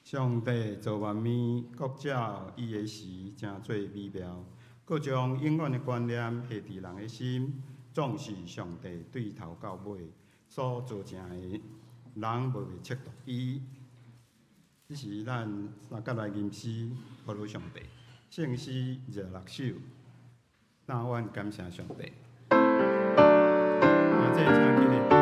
上帝造萬物，各照伊的時，成做美妙，閣將永遠的觀念下佇人的心，總是上帝對頭到尾所造成的，人無袂測度伊。這是咱三甲來吟詩，祝福上帝。聖詩26首，三阮感謝上帝。啊，這請起立。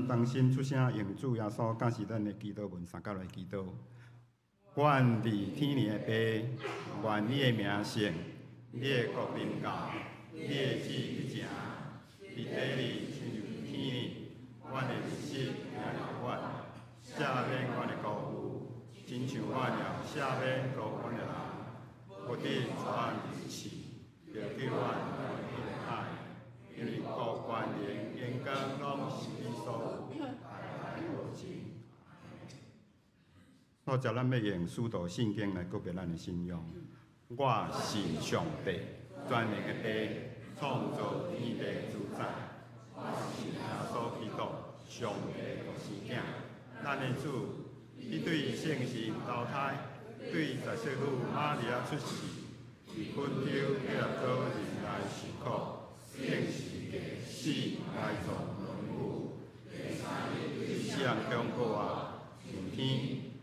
同心出聲，用主耶穌教示咱的祈禱文，三甲來祈禱。阮佇天裡的父，願你的名聖，你的國臨到，你的旨意去成，佇地裡親像天裡。阮的日食今日予阮，赦免阮的過誤，親像阮也赦免過阮的人。不得帶阮入試，著救阮脫離彼个歹。因為國權能榮光攏是你所有，代代無盡。好，接咱欲用使徒信經來告白咱的信仰。我信上帝，全能的父，創造天地主宰。我信耶穌基督，上帝獨生囝，咱的主，伊對聖神投胎，對十色女瑪利亞出世，佇本丟彼拉多人來受苦，釘十字架死埋葬落地獄，第三日對死人中復活，上天，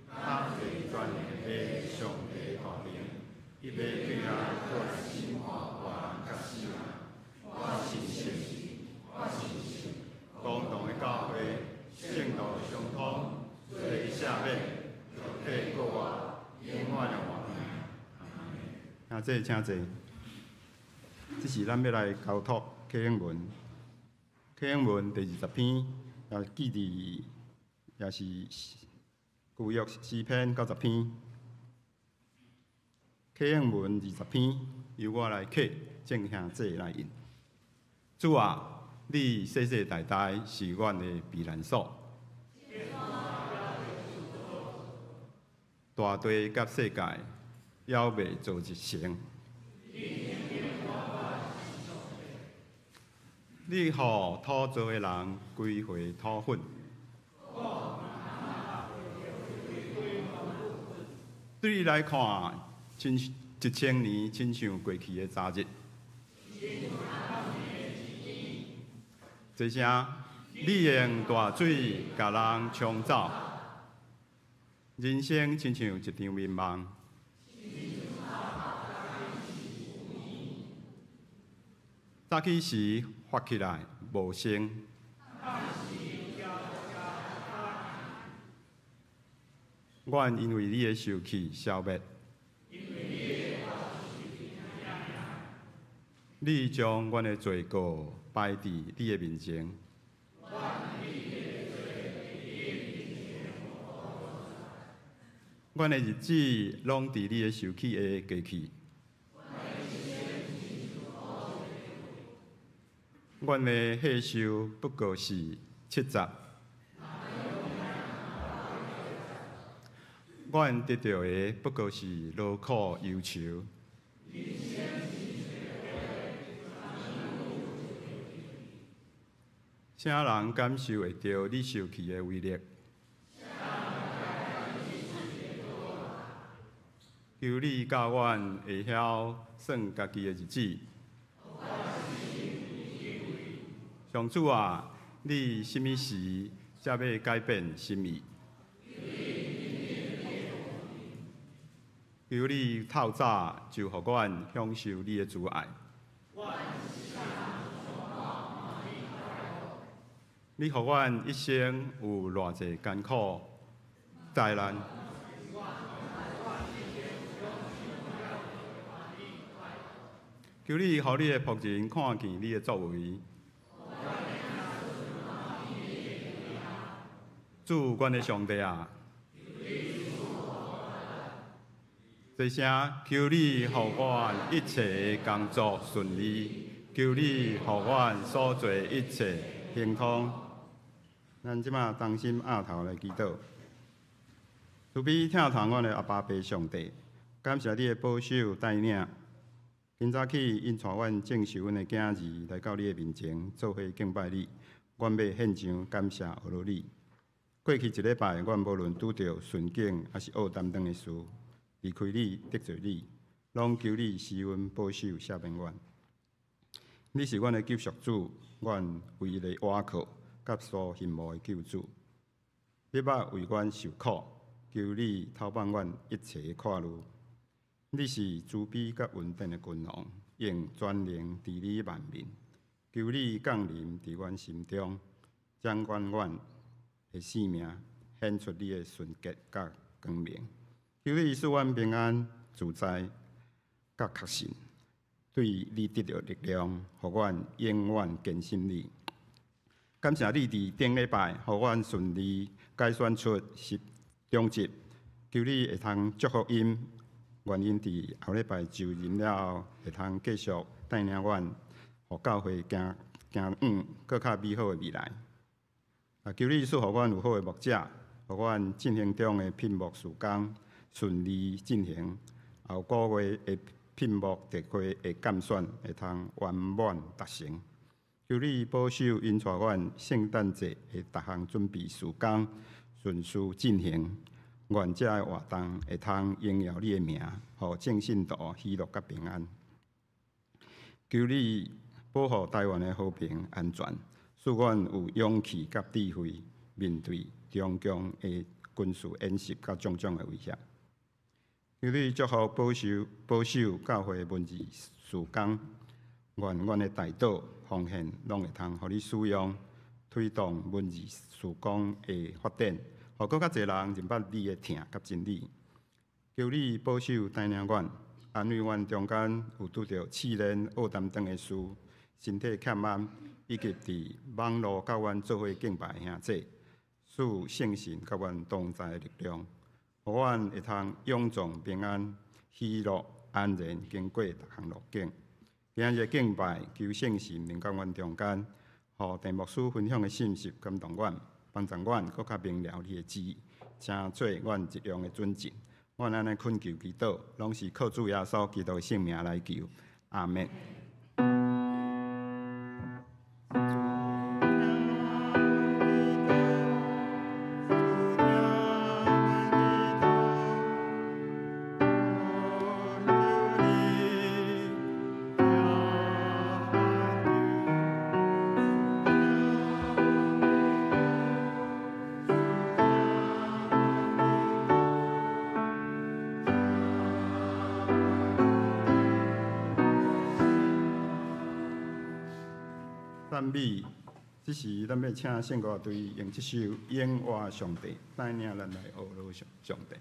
他坐全能的上帝大能，伊欲轉來過來審判活人佮死人。我信聖神，我信聖公同的教會，聖徒相通，罪赦免，肉體復活，永遠的活命。阿門。請坐，請坐。這是咱欲來交託啟應文，啟應文第20篇，也記佇也是舊約詩篇90篇。啟應文二十篇，由我來啟，眾兄弟來應。主啊，你世世代代是阮的避難所。大地佮世界猶未造一成。你予土造的人歸回土粉。對你來看，親一1000年親像過去的昨日。這聲，你用大水共人沖走。人生親像一場眠夢。早起時發起來無聲。阮因為你的受氣消滅。你將阮的罪過擺佇你的面前。阮的日子攏佇你的受氣下過去。阮的歲壽不過是70。阮得著的不過是勞苦憂愁。啥人感受會著你受氣的威力？求你教阮會曉算家己的日子。上主啊，你啥物時才欲改變心意？求你透早就予阮享受你的慈愛。你予阮一生有偌濟艱苦災難？求你予你的僕人看見你的作為。主，阮的上帝啊！這聲，求你予阮一切工作順利，求你予阮所做一切亨通。咱這馬同心徼頭來祈禱。慈悲疼疼阮的阿爸父上帝，感謝你的保守帶領。今早起，𪜶帶阮正受阮的囝兒來到你的面前，做伙敬拜你。阮欲獻上感謝呵咾你。過去一禮拜，阮無論拄著順境抑是惡擔當的事，離開你、得罪你，攏求你施恩保守赦免阮。你是阮的救贖主，阮唯一的倚靠，佮所希望的救主。你捌為阮受苦，求你透放阮一切的苦慮。你是慈悲佮恩典的君王，用全能治理萬民。求你降臨佇阮心中，掌管阮的性命，顯出你的純潔佮光明。求你賜阮平安、自在佮確信，對你得著力量，予阮永遠堅信你。感謝你佇頂禮拜，予阮順利改選出十長執，求你會通祝福𪜶，願𪜶佇後禮拜就任了後，會通繼續帶領阮，予教會行行往閣較美好的未來。啊，求你賜予阮有好的牧者，予阮進行中的聘牧事工順利進行，後個月的聘牧特會的監選會通圓滿達成。求你保守𪜶帶阮聖誕節的逐項準備事工順序進行，願這个活動會通榮耀你的名，予眾信徒喜樂佮平安。求你保護台灣的和平安全，使阮有勇氣佮智慧面對中共的軍事演習佮種種的威脅。求你祝福保守保守教會文字事工，願阮的代禱奉獻攏會通予你使用，推動文字事工的發展，予閣較濟人認捌你的疼佮真理。求你保守帶領阮，安慰阮中間有拄著試煉惡擔當的事，身體欠安，以及佇網路佮阮做伙敬拜的兄弟，賜聖神佮阮同在的力量，予阮會通勇壯平安、喜樂安然經過逐項路徑。今日敬拜，求聖神臨到阮中間，予鄭牧師分享的信息感動阮，幫助阮閣較明了你的旨意，成做阮日用的準則。阮按呢懇求祈禱，攏是靠主耶穌基督的聖名來求，阿們。赞美，這時咱欲請聖歌樂隊用這首《仰倚上帝》帶領咱來學羅上帝。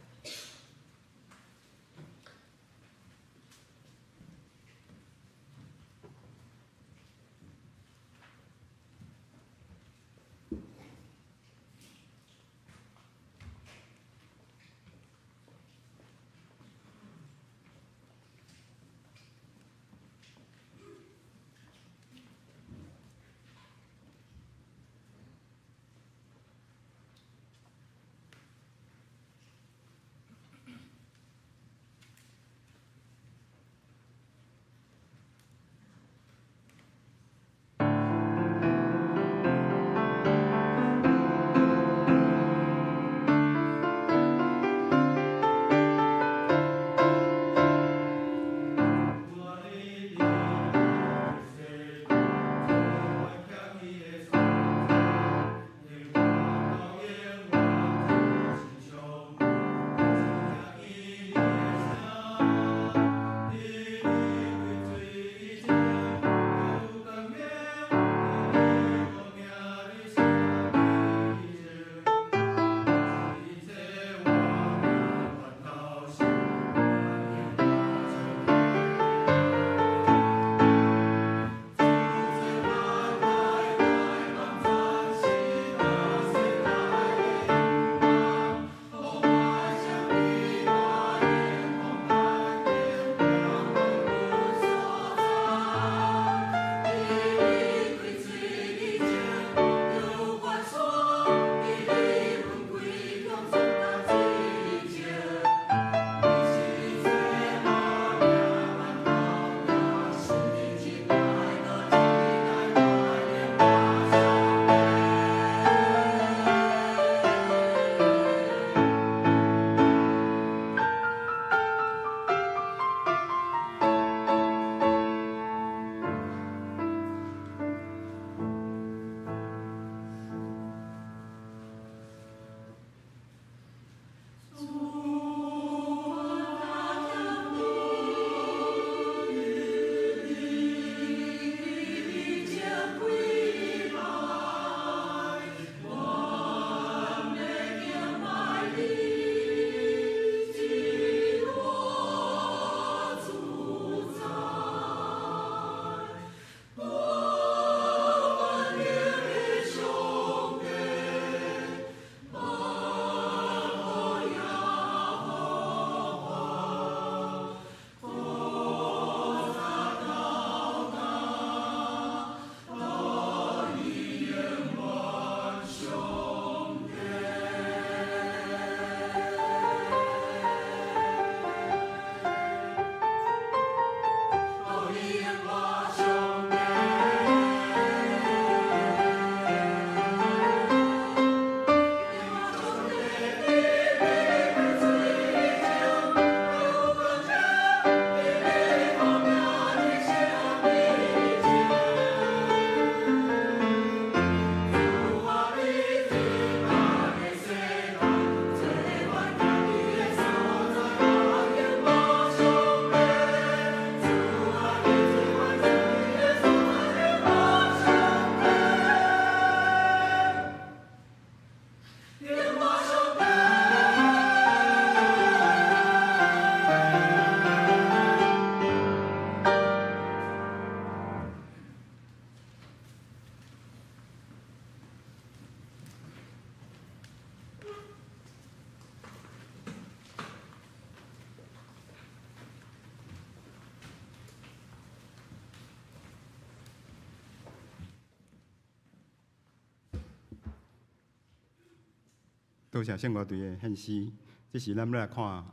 多謝聖歌隊的獻詩，這時咱欲來看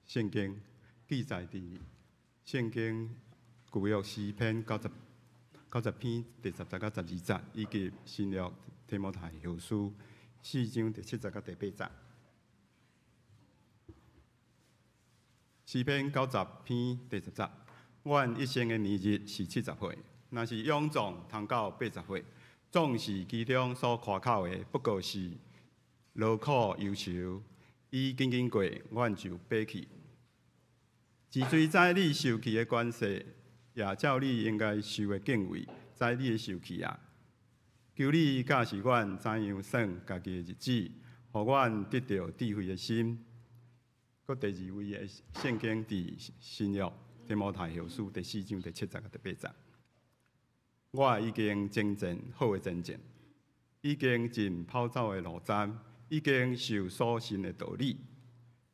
聖經記載佇聖經舊約詩篇90篇第10節到12節，以及新約提摩太後書四章第七節到第八節。詩篇九十篇第十節，阮一生的年日是70歲，若是勇壯通到80歲，總是其中所誇口的，不過是勞苦憂愁，伊緊緊過，阮就爬去。自雖知你受氣的關係，也照你應該受的敬畏，知你的受氣啊，求你教示阮怎樣算家己的日子，予阮得著智慧的心。閣第二位的聖經佇新約提摩太後書第四章第七節佮第八節。我已經征戰好的征戰，已經盡跑走的路程，已經守所信的道理。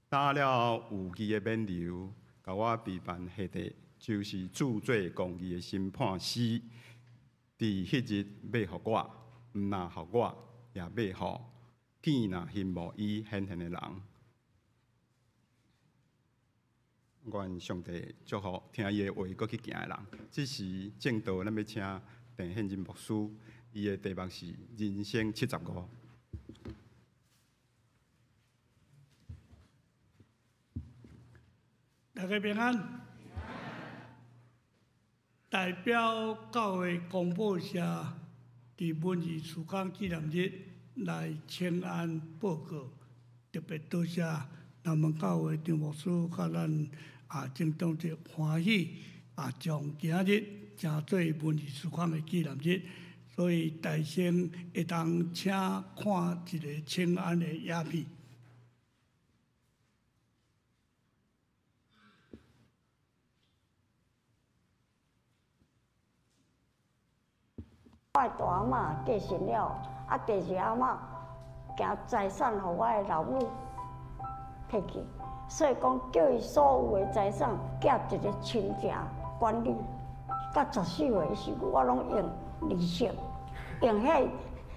打了有義的勉留，共我備辦彼個，就是主做公義的審判師，佇彼日欲予我，毋但予我，也欲予見若欣慕伊顯現的人。願上帝祝福聽伊的話，閣去行的人。這時證道，咱欲請鄭憲仁牧師，伊的題目是人生七十五。大家平安。代表教會公報社佇文字事工紀念日來請安報告，特別多謝南門教會張牧師佮咱啊鄭長哲歡喜啊，將今日成做文字事工的紀念日，所以大聲會當請看一個請安的影片。我的大阿嬷過身了，啊，第二阿嬷行財產予我的老母提去，所以講叫伊所有的財產寄一個親情管理。到十四歲時，我攏用利息，用遐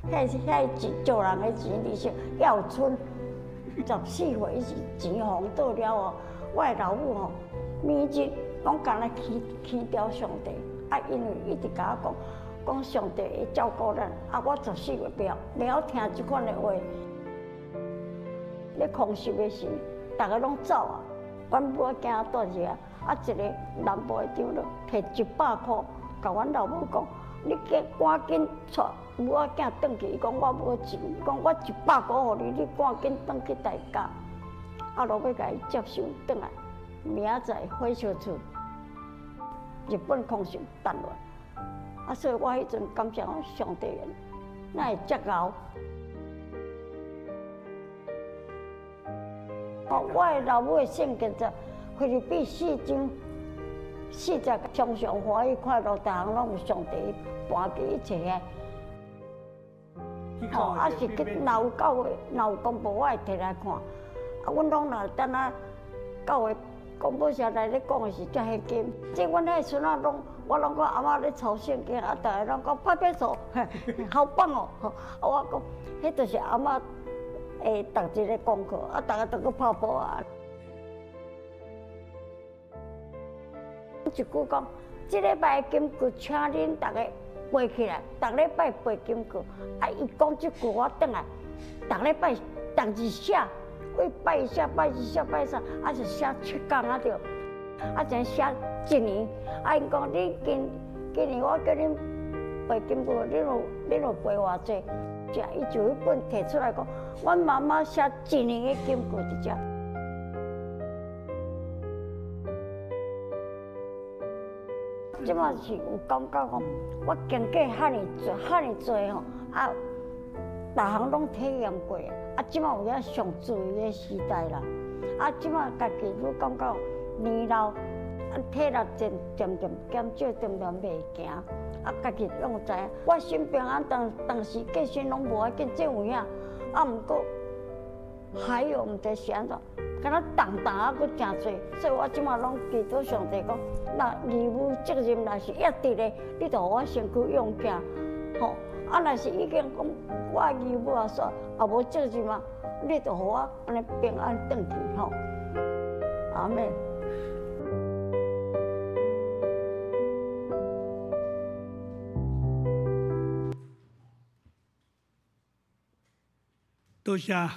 遐遐錢借人的錢利息，猶有剩。十四歲時錢予人倒了後，我的老母吼，每日攏干焦起起吊上帝，啊，因為一直共我講。講上帝會照顧咱，啊！我十四歲袂曉袂曉聽這款的話。咧空襲的時，逐个攏走啊。阮母仔囝蹛佇遐，啊，一个南部的長老提一百箍，共阮老母講：你緊趕緊帶母仔囝轉去。伊講我無錢，伊講我一百箍予你，你趕緊轉去台甲。啊，落尾共伊接收轉來，明仔載火燒厝，日本空襲彈落來。啊，所以我彼陣感謝上帝，哪會遮𠢕？哦，我的老母的性格就腓立比四章四節，常常歡喜快樂，逐項攏有上帝伴佇一切的。哦，啊是去，若有教會，若有公報，我會提來看。啊，阮攏若等下教會廣播社內咧講的是遮現金，這阮彼孫仔攏。我攏講阿嬤咧抄聖經，啊，逐个攏講拍拍手，好棒哦！啊，我講，彼就是阿嬤會讀一个功課，啊，逐个都閣拍噗仔。一句講，這禮拜的金句，請恁逐个背起來，逐禮拜背金句。啊，伊講這句，我轉來，逐禮拜逐日寫，為拜一寫，拜二寫，拜三，啊是寫七工啊著。啊，才寫一年。啊，𪜶講你今今年我叫恁背金句，恁有恁有背偌濟？伊就彼本提出來講，阮媽媽寫一年的金句佇遮。這馬是有感覺講，我經過遐爾濟遐爾濟吼，啊，逐項攏體驗過，啊，這馬有影上自由的時代啦。啊，這馬家己愈感覺年老，啊，體力漸漸漸減少，漸漸袂行，啊，家己攏知影。我心平安，當當時過身攏無要緊，這有影。啊，毋過還有毋知是按怎，敢若重重啊，閣誠濟，所以我這馬攏祈禱上帝講，若義務責任若是一直的，你就予我身軀勇健，吼。啊，若是已經講我義務啊煞，也無責任啊，你就予我按呢平安轉去，吼。阿們。多謝，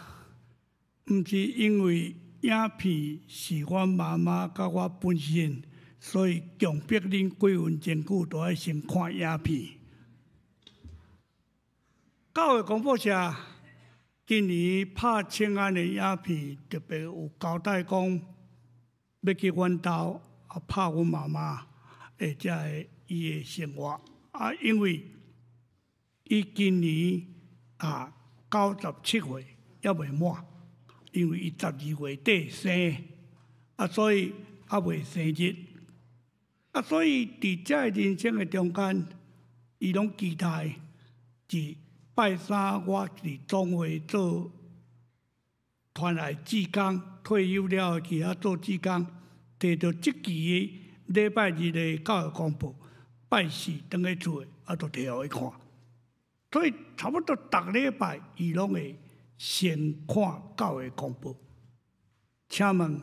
毋是因為影片是阮媽媽佮我本身，所以強迫恁幾分鐘久都愛先看影片。教會廣播社今年拍請安的影片，特別有交代講，欲去阮兜啊拍阮媽媽，會遮的伊的生活啊，因為伊今年啊97歲，猶未滿，因為伊12月底生，啊，所以猶未生日。啊，所以佇這个人生的中間，伊攏期待是拜三我佇總會做團內志工，退休了後去遐做志工，摕著這期禮拜日的教會公報，拜四轉去厝的，啊，就摕予伊看。所以差不多逐禮拜，伊攏會先看教會公報。請問，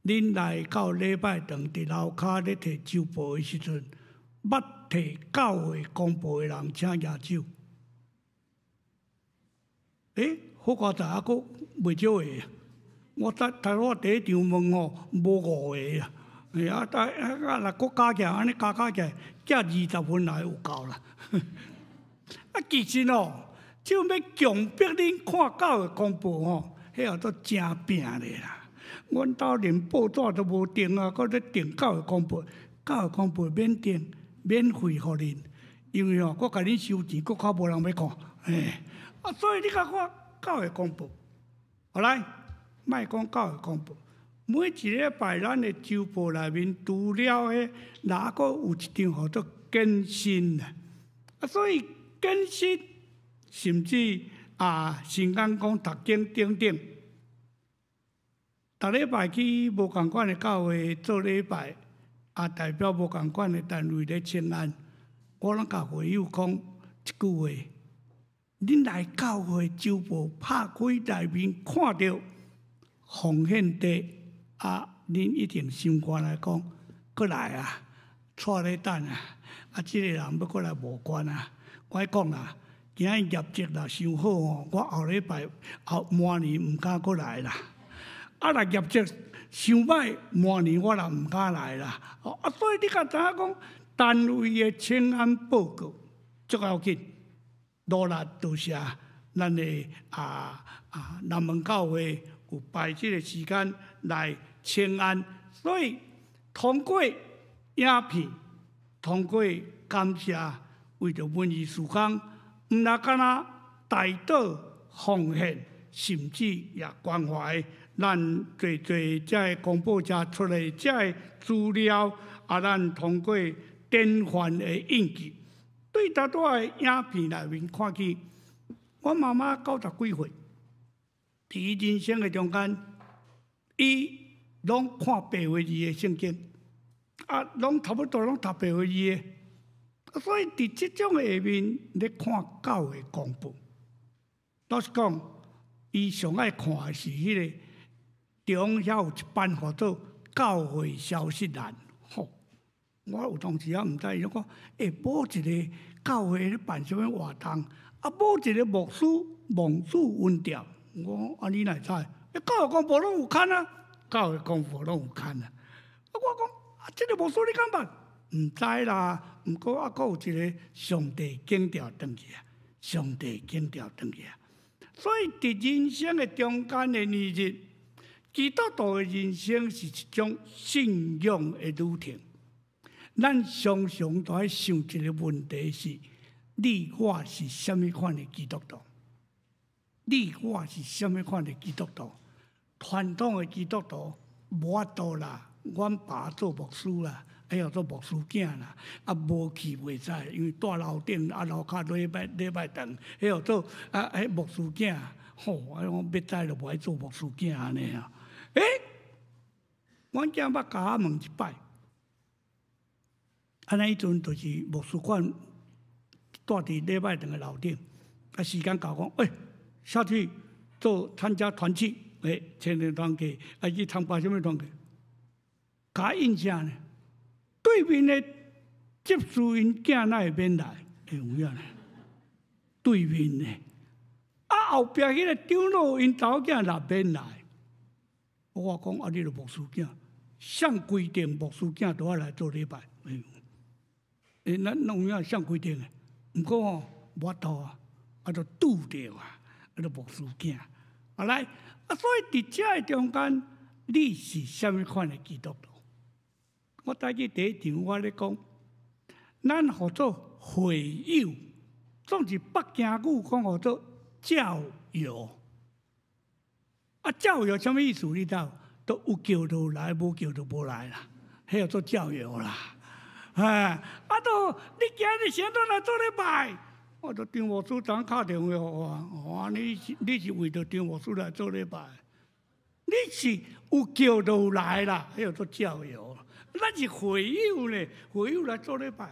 恁來到禮拜堂佇樓跤咧摕週報的時陣，捌摕教會公報的人，請舉手。欸，好佳哉，猶閣袂少個。我頭頭我第一場問吼，無五個啊。欸啊，啊啊，若閣加起來，按呢加加起來，才20分來有夠啦。啊，其實哦，這種欲強迫恁看教會公報吼，彼叫做誠拼咧啦。阮兜連報紙都無訂啊，閣咧訂教會公報，教會公報免訂，免費予恁，因為吼，閣共恁收錢，閣較無人欲看，欸，啊，所以你較看教會公報，好來，莫講教會公報，每一禮拜咱的週報內面，除了彼，若閣有一張號做更新啊，啊，所以更新，甚至啊，新講講讀經等等。逐禮拜去無仝款的教會做禮拜，啊，代表無仝款的單位咧請安，我攏共會友講一句話：恁來教會週報拍開內面看著奉獻袋，啊，恁一定心肝內講，閣來啊，掣咧等啊，啊，這個人欲閣來募捐啊，我講啦，今日業績若傷好吼，我後禮拜後明年毋敢閣來啦。啊！若業績傷歹，明年我也毋敢來啦。啊，所以你較知影講，單位的請安報告足要緊，努力多謝咱的啊南門教會有排這個時間來請安，所以通過影片，通過感謝，為著文藝事工，毋若干焦代禱奉獻，甚至也關懷。咱濟濟這个公報社出來這个資料，啊，咱通過典範的印記，對頭拄仔的影片內面看見，我媽媽90幾歲，佇伊人生的中間，伊攏看白話字的聖經，啊，攏差不多攏讀白話字的，所以佇這種下面咧看教會公報，老實講，伊上愛看的是彼个。中遐有一版號做教會消息欄，吼！我有當時也毋知，伊講，欸，無一个教會咧辦啥物活動，啊，無一个牧師望主恩賜。我講啊，你哪會知？欸，教會公報攏有刊啊，教會公報攏有刊啊。啊，我講啊，這个牧師你敢捌？毋知啦，毋過猶閣有一个上帝景調轉去啊，上帝景調轉去啊。所以佇人生的中間的年日，基督徒的人生是一種信仰的旅程。咱常常都愛想一个問題是：你我是啥物款的基督徒？你我是啥物款的基督徒？傳統的基督徒無法度啦，阮爸做牧師啦，還要做牧師囝啦，啊無去袂使，因為蹛樓頂啊樓跤禮拜禮拜堂，彼號做啊彼牧師囝，吼，我講欲知就無愛做牧師囝按呢啊。欸，阮囝捌共我問一擺，啊，那彼陣就是牧師館蹛佇禮拜堂的樓頂，啊，時間到講，欸，下去做參加團契，欸，青年團契，啊去參加啥物團契？共我印象呢？對面的執事𪜶囝哪會免來？欸，有影呢？對面的，啊後壁彼个長老𪜶查某囝也免來。我講啊，你著牧師囝，啥規定牧師囝都愛來做禮拜？欸，咱攏有影啥規定的？毋過吼，無法度啊，啊，著拄著啊，啊，著牧師囝。啊來，啊，所以佇這个中間，你是啥物款的基督徒？我早起第一場我咧講，咱號做會友，總是北京語講號做教友。啊，教友啥物意思？你知？都有叫就來，無叫就無來啦。彼叫做教友啦。哎，啊，都你今日啥都來做禮拜？我都張牧師昨敲電話予我，哦，你是為著張牧師來做禮拜？你是有叫就來啦，彼叫做教友。咱是會友呢，會友來做禮拜。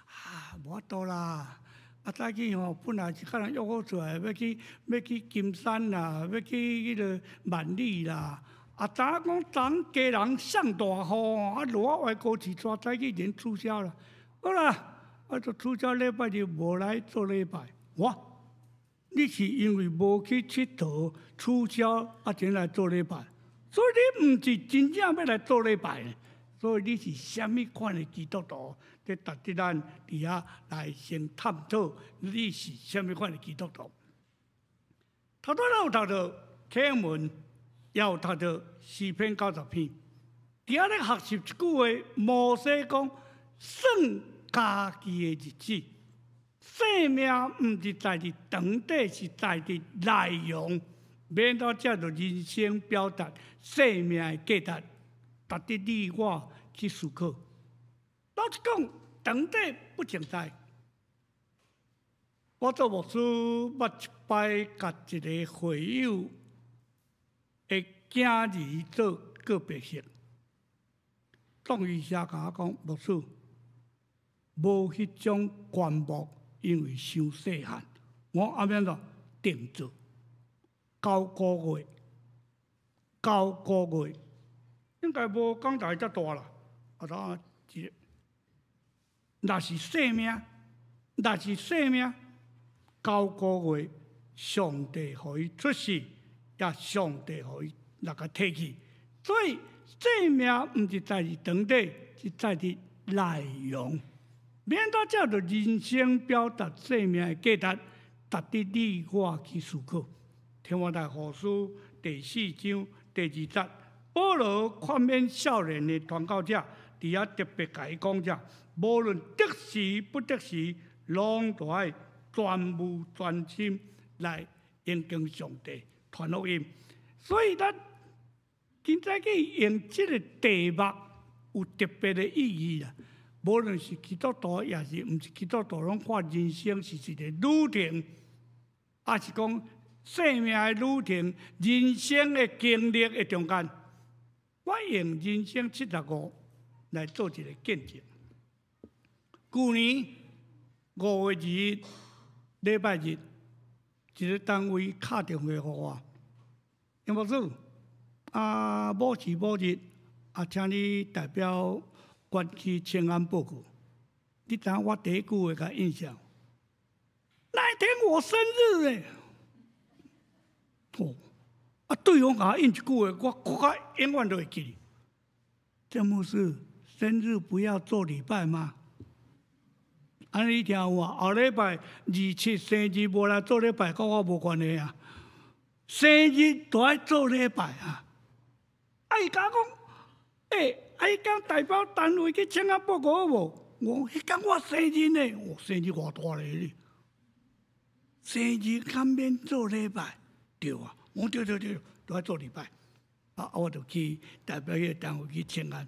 啊，無法度啦。啊，早起吼，本來是佮人約好出來，欲去金山啦，欲去彼个萬里啦。啊，知影講昨家人上大雨，啊，落啊歪高市，早起連取消啦。好啦，啊，就取消禮拜就無來做禮拜。哇！你是因為無去𨑨迌取消，啊，前來做禮拜，所以你毋是真正欲來做禮拜。所以你是啥物款的基督徒？這值得咱佇遐來先探討，你是啥物款的基督徒？頭拄仔有讀著啟文，也有讀著詩篇90篇。佇遐咧學習一句話，摩西講：算家己的日子，生命毋是在佇長短，是在佇內容。免到這就人生表達生命的價值，值得你我去思考。老實講，長短不存在。我做牧師，捌一擺共一个會友的囝兒做告別式，當醫生共我講，牧師無彼種棺木，因為傷細漢。我按怎定做？9個月，九個月，應該無講台遮大啦。啊，一个，若是生命，若是生命，九個月，上帝予伊出世，也上帝予伊來共提去。所以生命毋是在佇長短，是在佇內容。免到這就人生表達生命的價值，值得你我去思考。提摩太後書第四章第二節，保羅勸勉少年的傳教者，佇遐特別共伊講者，無論得時不得時，攏都愛全無全心來榮光上帝，傳福音。所以咱今早起用這个題目有特別的意義啦。無論是基督徒，抑是毋是基督徒，攏看人生是一個旅程，抑是講生命的旅程、人生的經歷的中間，我用人生75來做一個見證。舊年5月2日，禮拜日，一個單位敲電話予我，楊牧師，啊，某時某日，啊，請你代表縣去請安報告。你知影我第一句話共應啥？那一天我生日咧。哦，啊，對方共我應一句話，我閣較永遠都會記。鄭牧師，生日不要做禮拜嗎？按呢你聽有啊？後禮拜27生日無來做禮拜，佮我無關係啊。生日都愛做禮拜啊！啊，伊共我講，欸，啊，彼工代表單位去請安報告好無？我彼工我生日呢，我生日偌大咧？生日敢免做禮拜？對啊，我對對對，都愛做禮拜。啊，我就去代表彼个單位去請安。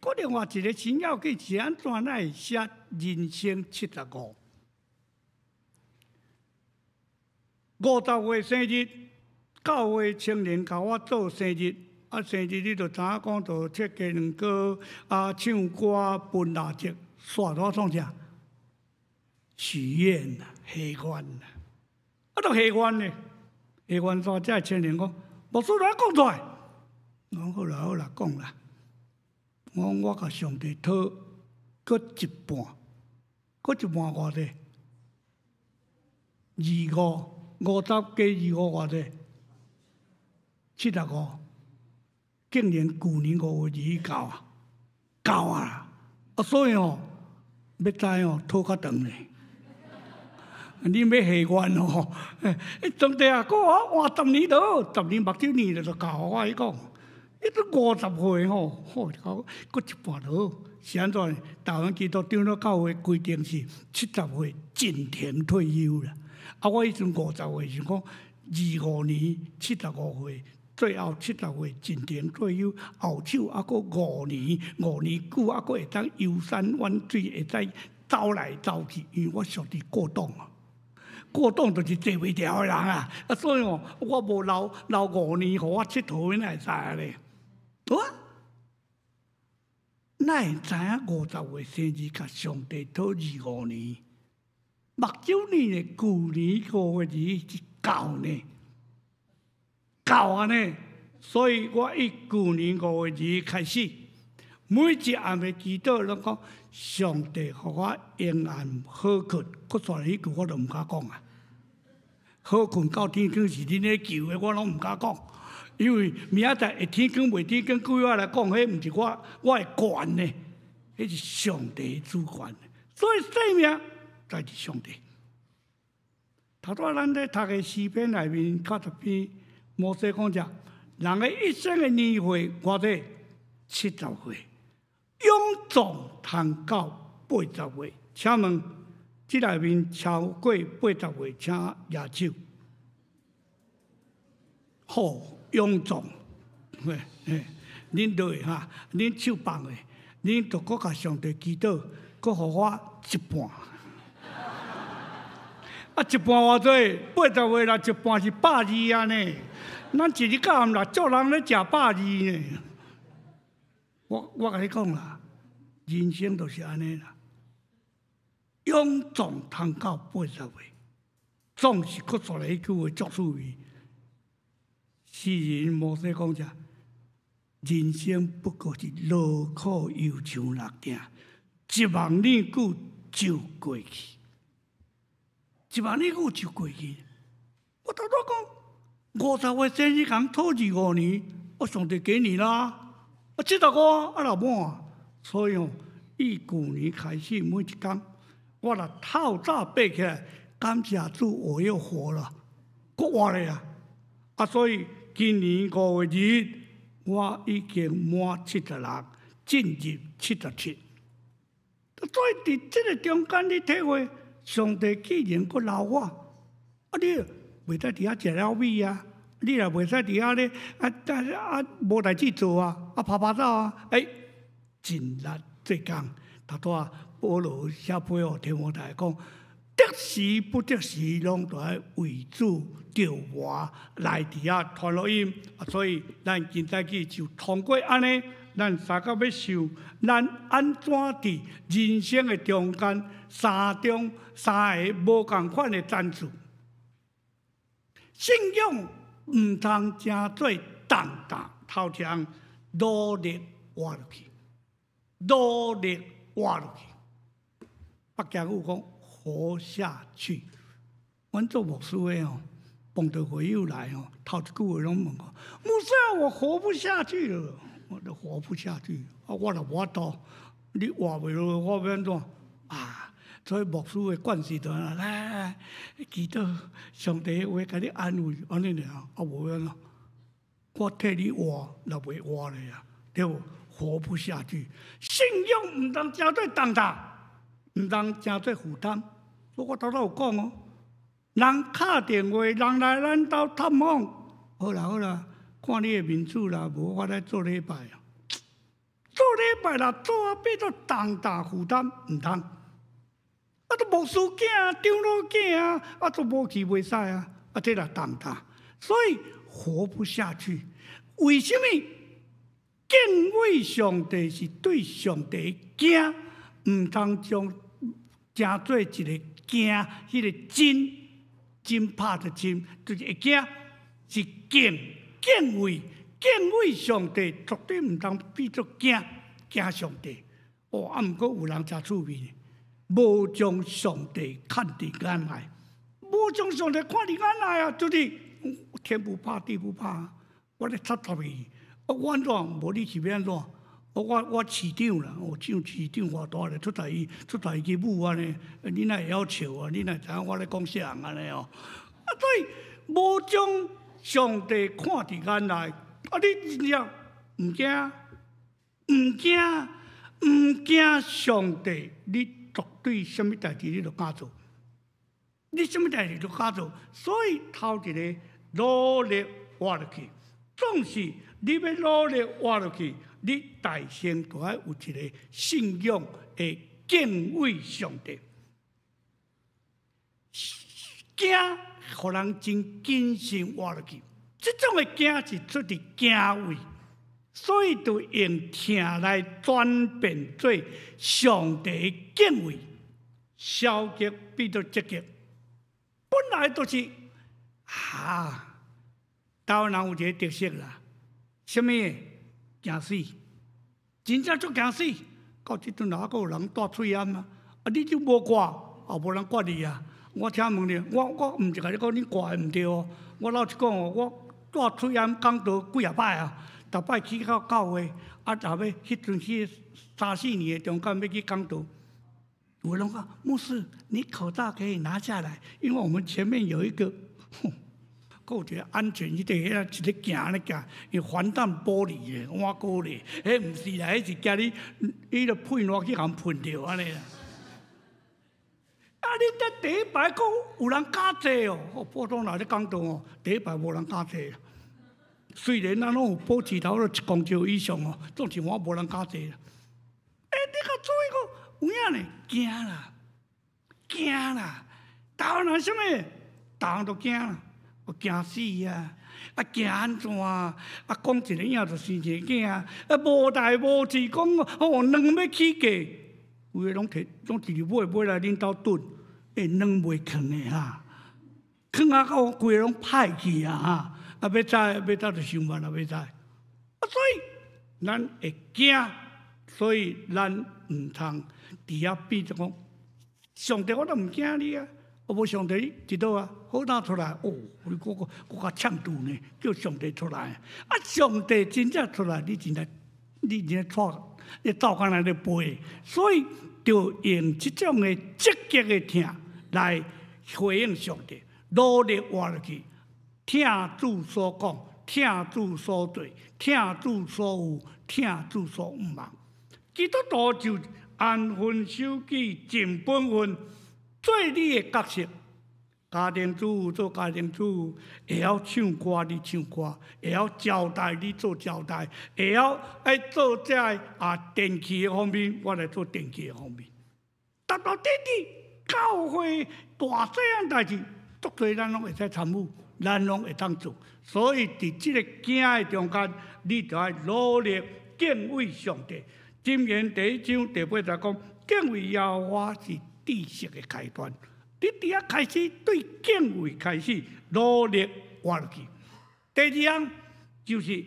閣另外一個真要緊是按怎來會寫人生75？50歲生日，教會青年共我做生日，啊，生日你就知影講，就切雞卵糕，啊，唱歌，分蠟燭，煞我創啥？許願啦，許願啦，啊，都許願咧，許願煞這青年講，牧師來講出來，我講好啦好啦，講啦。我講我共上帝討閣一半，閣一半偌濟？二五，50加25偌濟？75。竟然舊年5月2日到啊，到啊！啊，所以吼，欲知吼，討較長咧。你欲許願吼，上帝啊，閣予我活十年就好，十年目睭捏著就夠，我共你講。彼陣50歲吼，吼，閣一半就好。是按怎？台灣基督長老教會規定是70歲進庭退休啦。啊，我彼陣50歲想講25年75歲，最後70歲進庭退休，後手猶閣五年，5年久猶閣會當遊山玩水，會使走來走去，因為我屬佇過動啊。過動就是坐袂牢的人啊！啊，所以哦，我無留留五年，予我𨑨迌，哪會使按呢？我哪會知影50歲生日，共上帝討二五年，目睭呢？舊年5月2日是到呢，到按呢，所以我伊舊年5月2日開始，每一暗的祈禱攏講上帝，予我永遠好睏。閣煞來彼句我都毋敢講啊！好睏到天光是恁咧求的，我攏毋敢講，因為明仔載會天光袂天光，對我來講，彼毋是我的權呢，彼是上帝的主權。所以生命在佇上帝。頭拄仔咱咧讀的詩篇內面90篇，摩西講啥？人的一生的年歲偌濟？70歲，勇壯通到80歲。請問，這內面超過八十歲，請舉手。好，勇壯，嘿，嘿，恁落哈，恁手放的，恁就閣共上帝祈禱，閣予我一半。啊，一半偌濟？80歲啦，一半是120啊呢。咱一日到暗啦，足人咧食百二呢。我共你講啦，人生就是按呢啦。勇壯通到80歲，總是閣煞來彼句話足趣味。詩人摩西講啥？人生不過是勞苦憂愁六鼎，一夢念久就過去。一夢念久就過去。我頭拄講，50歲生日共討二五年，我上帝給你啦。啊，75啊，若滿，所以哦，伊舊年開始每一工，我若透早爬起來，感謝主，我又活了，閣活咧啊！啊，所以今年5月2日，我已經滿76，進入77。所以佇這個中間，你體會上帝既然閣留我，啊，你袂使佇遐食了米啊！你若袂使佇遐咧，啊啊啊，無代誌做啊，啊趴趴走啊，欸，盡力做工。頭拄仔保羅寫批予提摩太講，得時不得時，攏著愛為主著磨來佇遐傳福音。啊，所以咱今早起就通過按呢，咱三個欲想，咱按怎佇人生的中間三中三个無仝款的層次，信仰毋通成做重擔，頭一項努力活落去，努力活落去。北京語講活下去。阮做牧師的吼，碰著會友來吼，頭一句話攏問我：牧師，我活不下去了，我都活不下去。啊，我若無法度，你活袂落，我欲按怎？啊，所以牧師的慣勢就來來來，祈禱上帝會共你安慰，按呢爾，啊無欲按怎？我替你活，若袂活咧啊，對無？活不下去，信仰毋通成做重擔，毋通成做負擔。我頭拄有講哦，人敲電話，人來咱兜探訪，好啦好啦，看你的面子啦，無我來做禮拜啊。做禮拜啦，做啊變做重擔負擔，毋通。啊，都牧師囝，長老囝啊，啊，都無去袂使啊，啊，這啦重擔，所以活不下去。為什麼？敬畏上帝是對上帝驚，毋通將成做一個驚，彼個驚驚拍的驚，就是會驚，是敬敬畏敬畏上帝，絕對毋通變做驚驚上帝。哦，啊，毋過有人誠趣味，無將上帝看佇眼內，無將上帝看佇眼內啊，就是天不怕地不怕，我咧插插伊。啊，我按怎？無你是欲按怎？我市長啦，我上市長偌大咧，出台伊出台伊去舞按呢？你哪會曉笑啊？你哪會知影我咧講啥人按呢哦？啊，所以無將上帝看佇眼內，啊，你真正毋驚，毋驚，毋驚上帝，你絕對啥物代誌你都敢做，你啥物代誌都敢做。所以頭一个努力活落去，總是你欲努力活落去，你大先都愛有一个信仰的敬畏上帝。驚，予人真謹慎活落去。這種的驚是出佇敬畏，所以就用疼來轉變做上帝的敬畏，消極變做積極。本來就是哈，台灣人有一個特色啦，啥物？驚死，真正足驚死。到這陣還閣有人帶喙罨啊？啊，你就無掛，也無人管你啊。我請問你，我毋是共你講你掛的毋對哦。我老實講哦，我帶喙罨講道幾若擺啊，逐擺去到教會，啊，若欲彼陣去三四年的中間欲去講道，有的攏講牧師，你口罩可以拿下來，因為我們前面有一個，閣有一個安全，彼個彼個一咧行咧行，伊防彈玻璃的，碗玻璃，彼毋是啦，彼是驚你，伊個噴熱去予噴著按呢啦。啊！恁佇第一排閣有人敢坐哦，普通人咧講道哦，第一排無人敢坐。雖然咱攏有保持頭一公尺以上哦，總是我無人敢坐啦。欸，你較注意講有影呢？驚啦，驚啦！台灣人啥物？逐項都驚啦，有驚死啊！啊，驚按怎啊？啊，講一個影就生一個囝啊！無代無誌講哦，卵欲起價，有的攏提，攏直直買買來恁兜燉。欸，卵袂囥的哈，囥啊到規个攏歹去啊哈！啊，欲知欲走就想辦法欲知。啊，所以咱會驚，所以咱毋通佇遐變做講，上帝我都毋驚你啊！啊無上帝佇佗啊，好膽出來哦！你閣閣較嗆拄呢，叫上帝出來。啊，上帝真正出來，你真正你真正錯，你走敢若咧飛。所以著用這種的積極的疼來回應上帝，努力活落去，疼主所講，疼主所做，疼主所有，疼主所毋望。基督徒就安分守己，盡本分，做你的角色。家庭主婦做家庭主婦，會曉唱歌你唱歌，會曉招待你做招待，會曉愛做這个啊電器的方面，我來做電器的方面。逐逐滴滴，教會大細項代誌，足濟咱攏會使參與，咱攏會當做。所以佇這個驚的中間，你就愛努力敬畏上帝。箴言第一章第八節講，敬畏耶和華是知識的開端。你佇遐開始對敬畏開始努力活落去。第二項就是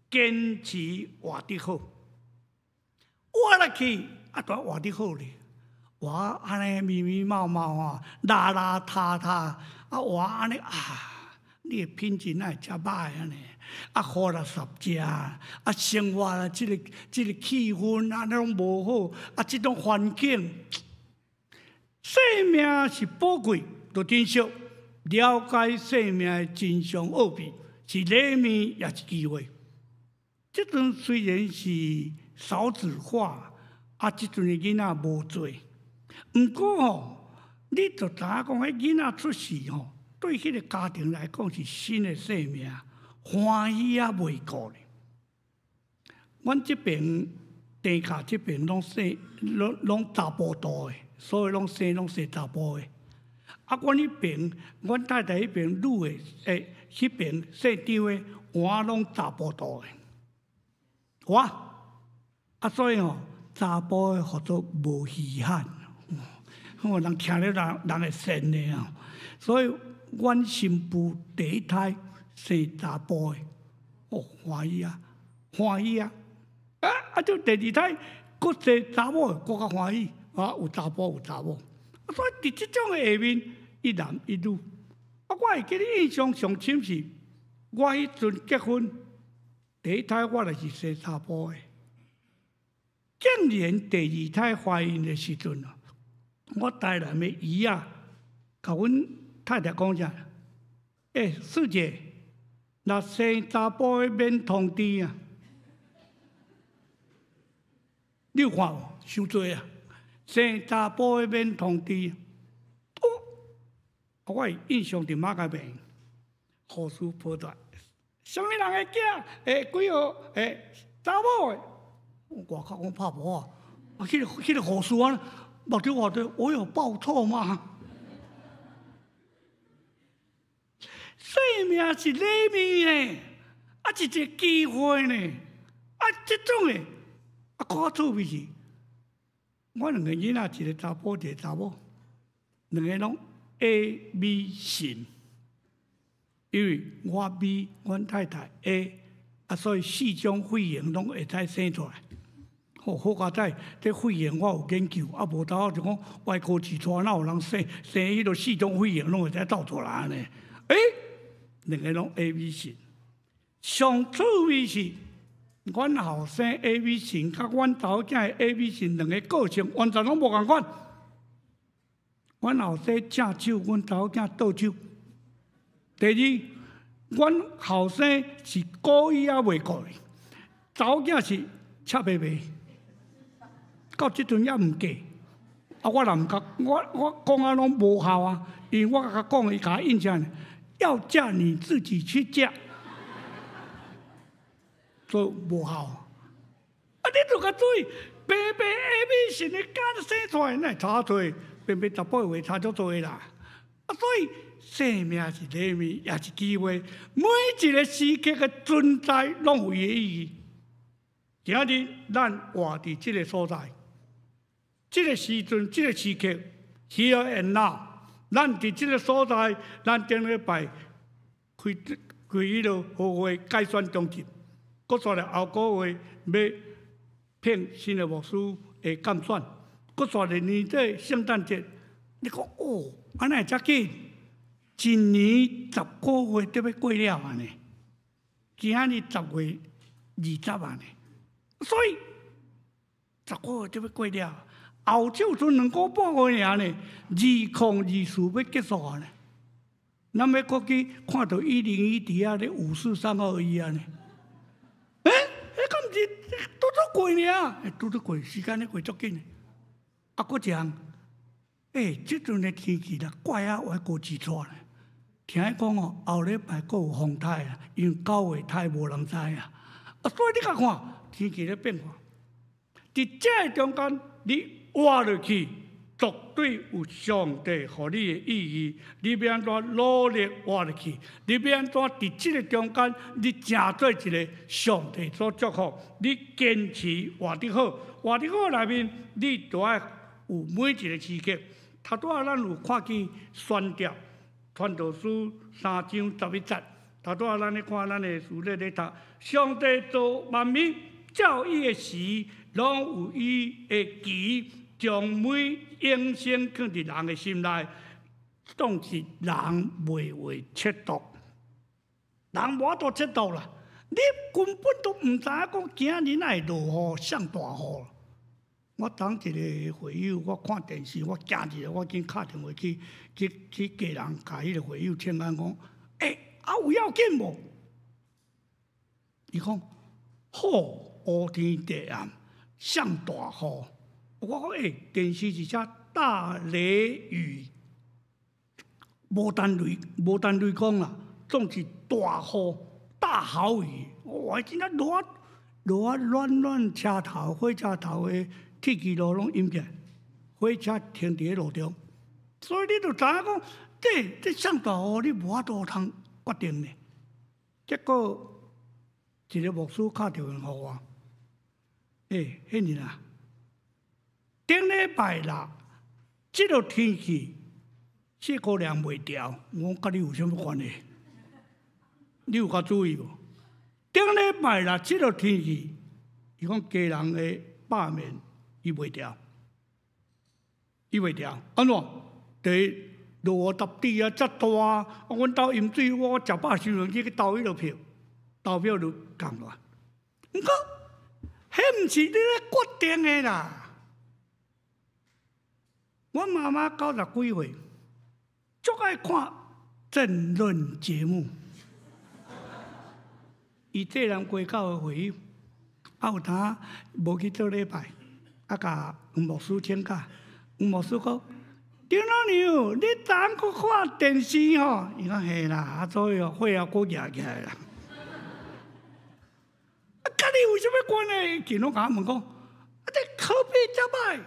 堅持活得好，活落去啊，著愛活得好咧，活按呢密密麻麻啊，邋邋遢遢啊，活按呢啊，你的品質哪會遮歹按呢？啊，好垃圾食，啊，生活啊，這個氣氛啊，攏無好，啊，這種環境。生命是寶貴，著珍惜，了解生命的真相奧秘，是禮物也是機會。這陣雖然是少子化，啊，這陣的囡仔無濟，毋過吼，你就知影講，彼囡仔出世吼，對彼個家庭來講是新的生命，歡喜啊袂過咧。阮這邊地卡這邊攏生攏攏查埔肚的。所以攏生攏生查埔的，啊，阮彼爿，阮太太彼爿女的，欸，彼爿姓張的，換攏查埔肚的，我，啊，所以吼，查埔的號做無稀罕，哦，人聽了人人會羨的啊，所以阮新婦第一胎生查埔的，哦，歡喜啊，歡喜啊，啊啊，就第二胎閣生查某的，閣較歡喜。啊，有查埔有查某，啊，所以佇這種的下面，一男一女。啊，我會記得印象上深是，我彼陣結婚，第一胎我就是生查埔的。竟然第二胎懷孕的時陣啊，我台南的姨仔，共阮太太講啥？欸，師姐，若生查埔的免通知啊。你有看無？傷濟啊！生查埔的免通知。哦，我印象佇馬偕病，護士抱出來，啥物人的囝？欸，幾號？欸，查某的。外口講拍無啊！啊，彼個護士啊，目睭活的，我有報錯嗎？生命是禮物呢，啊，一個機會呢，啊，這種的，啊，閣較趣味是，我兩個囡仔，一個查埔，一個查某，兩個攏 AB 型，因為我 B，阮太太 A，啊，所以四種血型攏會使生出來。好，好佳哉，這血型我有研究，啊，無頭就講外科一帶，哪有人生生彼個四種血型攏會使鬥出來呢？欸，兩個攏 AB 型，上趣味是，阮後生 AB 型，佮阮查某囝的 AB 型，兩個個性完全攏無仝款。阮後生正手，阮查某囝倒手。第二，阮後生是故意猶袂過，查某囝是赤白白，到這陣猶毋嫁。啊，我若毋共，我講啊攏無效啊，因為我共講，伊共我印象，要嫁你自己去嫁，所以無效。啊，你著較注意，白白 AB 型的敢生出來，哪會差濟？白白查埔的話差足濟啦。啊，所以生命是禮物，也是機會。每一個時刻的存在，攏有伊的意義。今日咱活佇這個所在，這個時陣，這個時刻，here and now，咱佇這個所在，咱頂禮拜開開彼個和會改選中執，閣煞來後個月欲聘新的牧師會監選，閣煞來年底聖誕節，你講哦，按呢會遮緊？一年10個月都欲過了啊呢，今仔日10月20啊呢，所以10個月就欲過了，後手賰2個半月爾呢，2024欲結束啊呢，咱欲閣去看著101佇遐咧五四三二一啊呢？欸，彼敢毋是拄拄過爾？拄拄過，時間咧過足緊的。啊，閣一項，欸，這陣的天氣啦，怪啊，外國一帶咧。聽講哦，後禮拜閣有風颱啊，因為9月颱無人知啊。啊，所以你共看天氣咧變化，佇這个中間，你活落去，絕對有上帝予你的意義。你欲按怎努力活落去？你欲按怎佇這个中間，你成做一个上帝所祝福？你堅持活得好，活得好內面，你就愛有每一個時刻。頭拄仔咱有看見宣教。傳道書3章11節，頭拄仔咱咧看咱的書咧咧讀，上帝造萬物，照伊的時，攏有伊的期，將每永生囥佇人的心內，當是人袂會測度，人無法度測度啦。你根本都毋知影講今仔日哪會落雨，上大雨。我當一個會友，我看電視，我驚一下，我緊敲電話去去去家人，共彼個會友請安講，欸，啊有要緊無？伊講好，烏天地暗，上大雨。我講欸，電視是寫大雷雨，無單雷，無單雷公啦，總是大雨、大豪雨。哇，真正落啊落啊，暖暖車頭、火車頭的鐵支路攏淹起來，火車停佇咧路中，所以你就知影講，這這上大雨，你無法度通決定呢。結果一個牧師敲電話予我，欸，彼日啊，頂禮拜六，這個天氣，謝姑娘袂牢，我講佮你有啥物關係？你有較注意無？頂禮拜六這個天氣，伊講家人的罷免。伊袂牢，伊袂牢，按怎？第一，落雨沓滴啊，遮大啊！阮兜淹水，我食飽傷兩去去投彼个票，投票就降落來。毋過，彼毋是你咧決定的啦。我媽媽90幾歲，足愛看政論節目。伊濟南街口的會友，啊有當無去做禮拜。啊，共黃牧師請假，黃牧師講：張老娘，你昨昏閣看電視吼？伊講嘿啦，啊所以哦，血壓閣舉起來啦。啊，佮你有啥物關係？見攏共我問講，啊，這科比遮歹，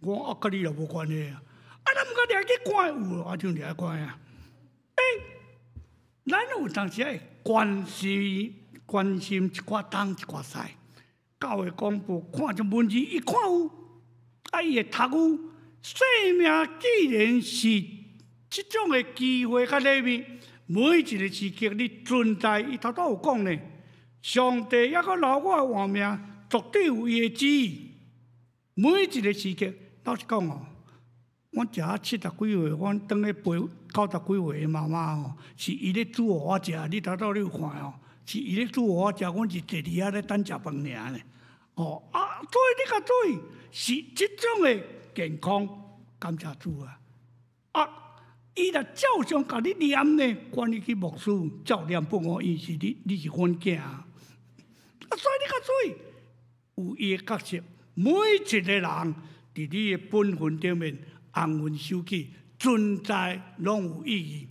我講啊，佮你也無關係啊。啊，咱毋過掠去看有，啊，就掠去看啊。欸，咱有當時愛關心關心一寡東一寡西，教會廣播看這文字，伊看有，啊，伊會讀有。生命既然是這種的機會佮禮物，每一個時刻你存在，伊頭拄有講呢。上帝猶閣留我活命，絕對有伊的旨意。每一個時刻，老實講哦，阮食啊七十幾歲，阮當咧陪九十幾歲的媽媽吼，是伊咧煮予我食。你頭拄你有看哦，是伊咧煮予我食，阮是坐佇遐咧等食飯爾呢。哦啊，所以你較注意，是這種的健康，感謝主啊！啊，伊若照常共你念呢，管你去牧師照念予我，伊是你，你是阮囝啊！所以你較注意，有伊的角色，每一個人佇你的本分頂面安分守己，存在攏有意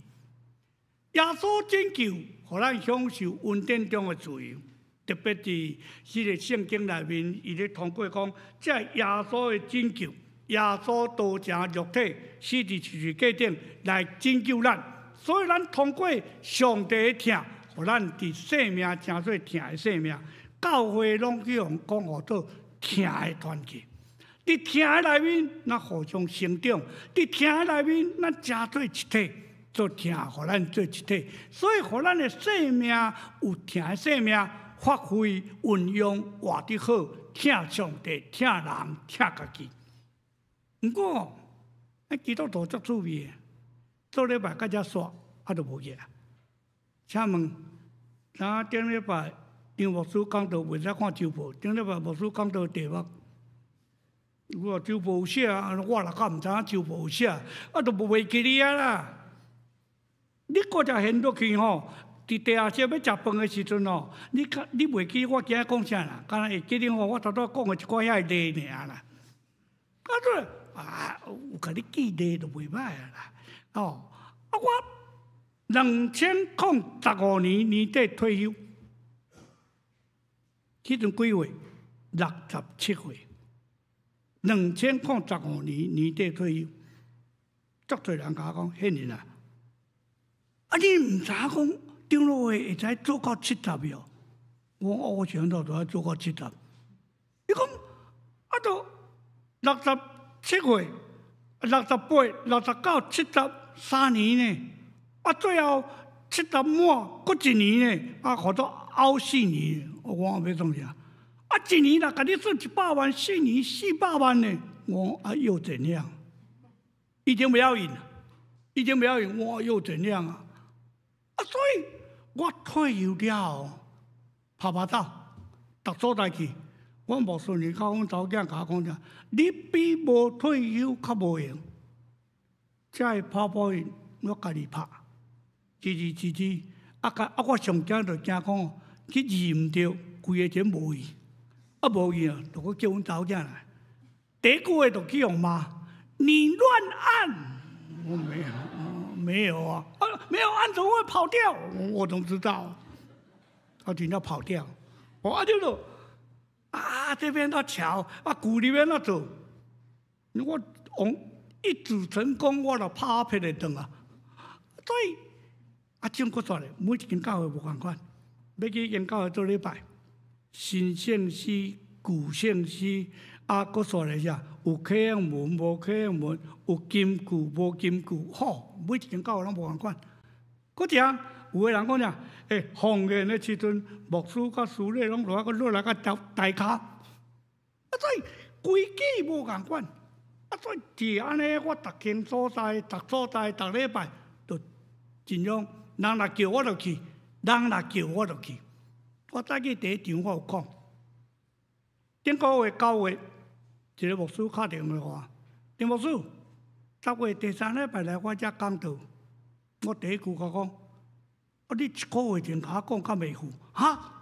義。耶穌拯救，予咱享受恩典中的自由。特別佇這個聖經內面，伊咧通過講，這耶穌的拯救，耶穌道成肉體，死佇十字架頂來拯救咱。所以咱通過上帝的疼，予咱佇生命成做疼的生命。教會攏去予講號做疼的團契。佇疼的內面，咱互相成長；佇疼的內面，咱成做一體，做疼，予咱做一體。所以，予咱的生命有疼的生命，發揮運用活得好，疼上帝、疼人、疼家己。毋過，咱基督徒足趣味的，做禮拜到遮煞，啊，就無去啊。請問，咱頂禮拜張牧師講道袂使看週報，頂禮拜牧師講道題目，我週報有寫啊，我若較毋知影週報有寫，啊，就無袂記得啊啦。你閣只現落去吼，佇地下室要食飯的時陣吼，你較你袂記我今仔講啥啦？敢若會記得吼，我頭拄仔講的一寡遐例爾啦。啊對，啊有共你記例就袂歹啊啦。哦，啊我2015年年底退休，彼陣幾歲？67歲。2015年年底退休，足濟人共我講，憲仁啊，啊你毋知影講長老會會使做到七十喲？我講我想到都愛做到七十。伊講啊，都67歲、68、69、73年呢？啊，最後七十滿，閣一年呢？啊，予做後四年。我講欲創啥？啊，一年若共你算100萬，四年400萬呢？我講啊，又怎樣？已經不要緊，已經不要緊，我又怎樣啊？啊，所以我退休了後，拍拍走，逐所在去。阮牧師娘佮阮查某囝共我講啥？你比無退休較無閒。這个 PowerPoint 我家己拍，一字一字。啊，啊，我上驚就驚講去字毋對，規个錢無去，啊無去啊，就閣叫阮查某囝來。第一句話就去予罵，你亂按，我沒有，沒有啊，啊沒有按怎麼會跑掉？我怎麼知道？他真正跑掉，我啊就說啊這邊怎喬，啊舊裡面怎做？我往一舉成功，我就拍撇會轉啊。所以啊，種閣煞咧，每一間教會無仝款，欲去一間教會做禮拜，新聖詩、舊聖詩，啊，閣煞來啥？有啟應文、無啟應文，有金句、無金句，吼，每一間教會攏無仝款。閣一項，有的人講啥？欸，奉獻的時陣，牧師佮司禮攏落來，閣落來佮抬跤，啊，所以規矩無仝款。啊，所以是按呢，我逐間所在、逐所在、逐禮拜，都盡量人若叫我就去，人若叫我就去。我早起第一場我有講，頂個月9月，一個牧師敲電話予我，張牧師，10月第三禮拜來我遮講道，我第一句共講，啊，你一個月前共我講，敢袂赴？哈，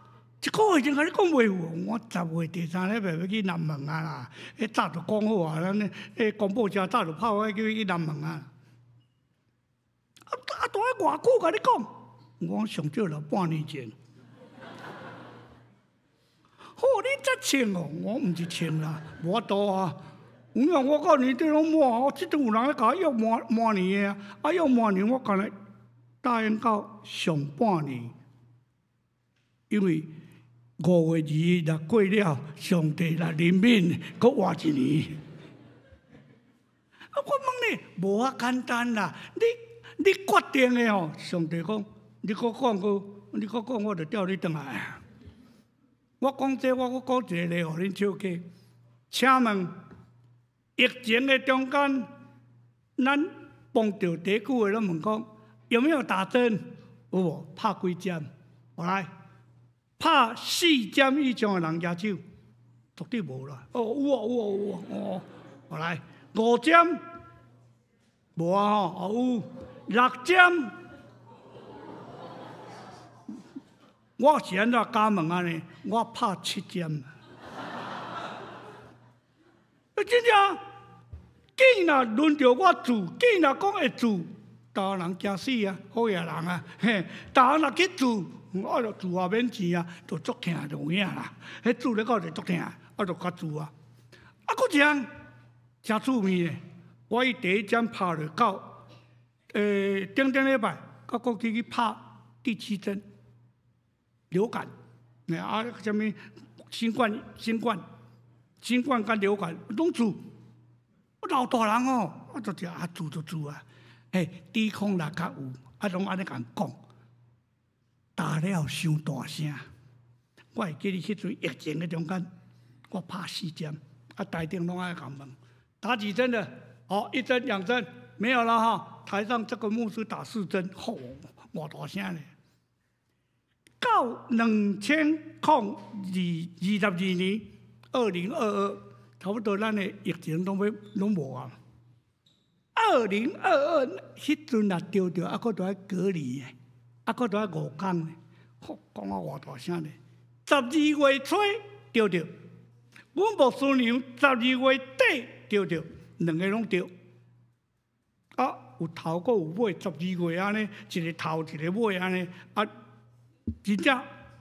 一一個月前共你講袂有，我10月第三禮拜欲去南門啊啦，彼早就講好啊，咱彼廣播車早就拍好，叫伊去南門啊。啊啊！蹛遐偌久共你講，我上少了半年前。好，你才穿哦，我毋是穿啦，無法度啊。有影我到年底攏滿，我這陣有人咧共我約明明年的啊，啊約明年我干焦答應到上半年，因為5月2日若過了，上帝若憐憫，閣活一年。啊，我問你，無遐簡單啦，你決定的吼，上帝講，你閣講閣，你閣講，我就調你轉來。我講這，我閣講一個例，予恁笑過。請問疫情的中間，咱碰著第一句話攏問講有沒有打針？有無？拍幾針？我來，拍四針以上的人舉手，絕對無啦。哦，有啊有啊有啊，哦，我來，五針，無啊吼，哦有，六針。我是按怎敢問按呢？我拍七針。欸，真正，見若輪著我住，見若講會住，台灣人驚死啊，好野人啊，嘿，台灣若去住，啊，就住也免錢啊，就足疼就有影啦。彼住咧到就足疼，啊，就較住啊。啊，閣一項誠趣味咧，我伊第一針拍落到，頂頂禮拜，閣閣去去拍第七針。流感，啊，啥物新冠、新冠、新冠佮流感攏注。老大人哦，啊，就食啊注就注啊，嘿，抵抗力較有，啊，攏按呢共講，打了傷大聲。我會記得彼陣疫情的中間，我拍四針，啊，台頂攏愛共問，打幾針的？好，一針、兩針，沒有了哈。台上這個牧師打四針，吼，偌大聲咧。到2022年，2022，差不多咱的疫情攏欲攏無啊。2022彼陣若著著，猶閣著愛隔離的，猶閣著愛五工咧，吼，講啊偌大聲咧。12月初著著，阮牧師娘12月底著著，兩个攏著。啊，有頭閣有尾，十二月按呢，一个頭一个尾按呢，啊。真正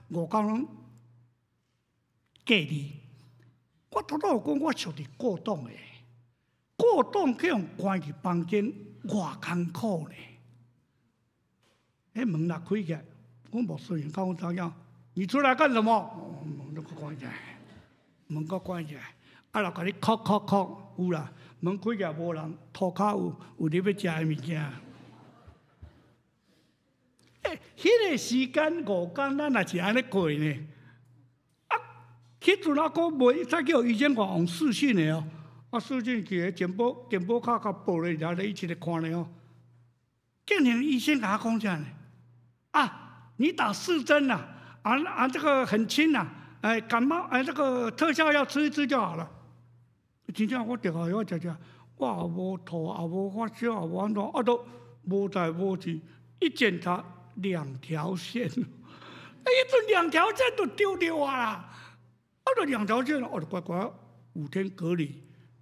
五工攏隔離。我拄拄有講，我屬佇過檔的，過檔去予關佇房間，偌艱苦呢。彼門若開起來，阮牧師娘講阮查某，你出來幹什麼？門閣關起來，門閣關起來，啊，若共你敲敲敲，有啦，門開起來無人，塗跤有有你欲食的物件。欸，彼个時間五工，咱也是按呢過呢。啊，彼陣猶閣袂使叫醫生看用視訊的哦。啊，視訊去個健保健保卡共報咧，然後咧一起咧看咧哦。竟然醫生共我講啥呢？啊，你打四針啦，啊啊，這個很輕啦，哎，感冒哎，這個特效藥吃一吃就好了。真正我著予我食食，我也無吐，也無發燒，也無按怎，啊都無代無誌，一檢查。兩條線，欸，彼陣兩條線都丟掉啊啦！啊，就兩條線，我就乖乖5天隔離，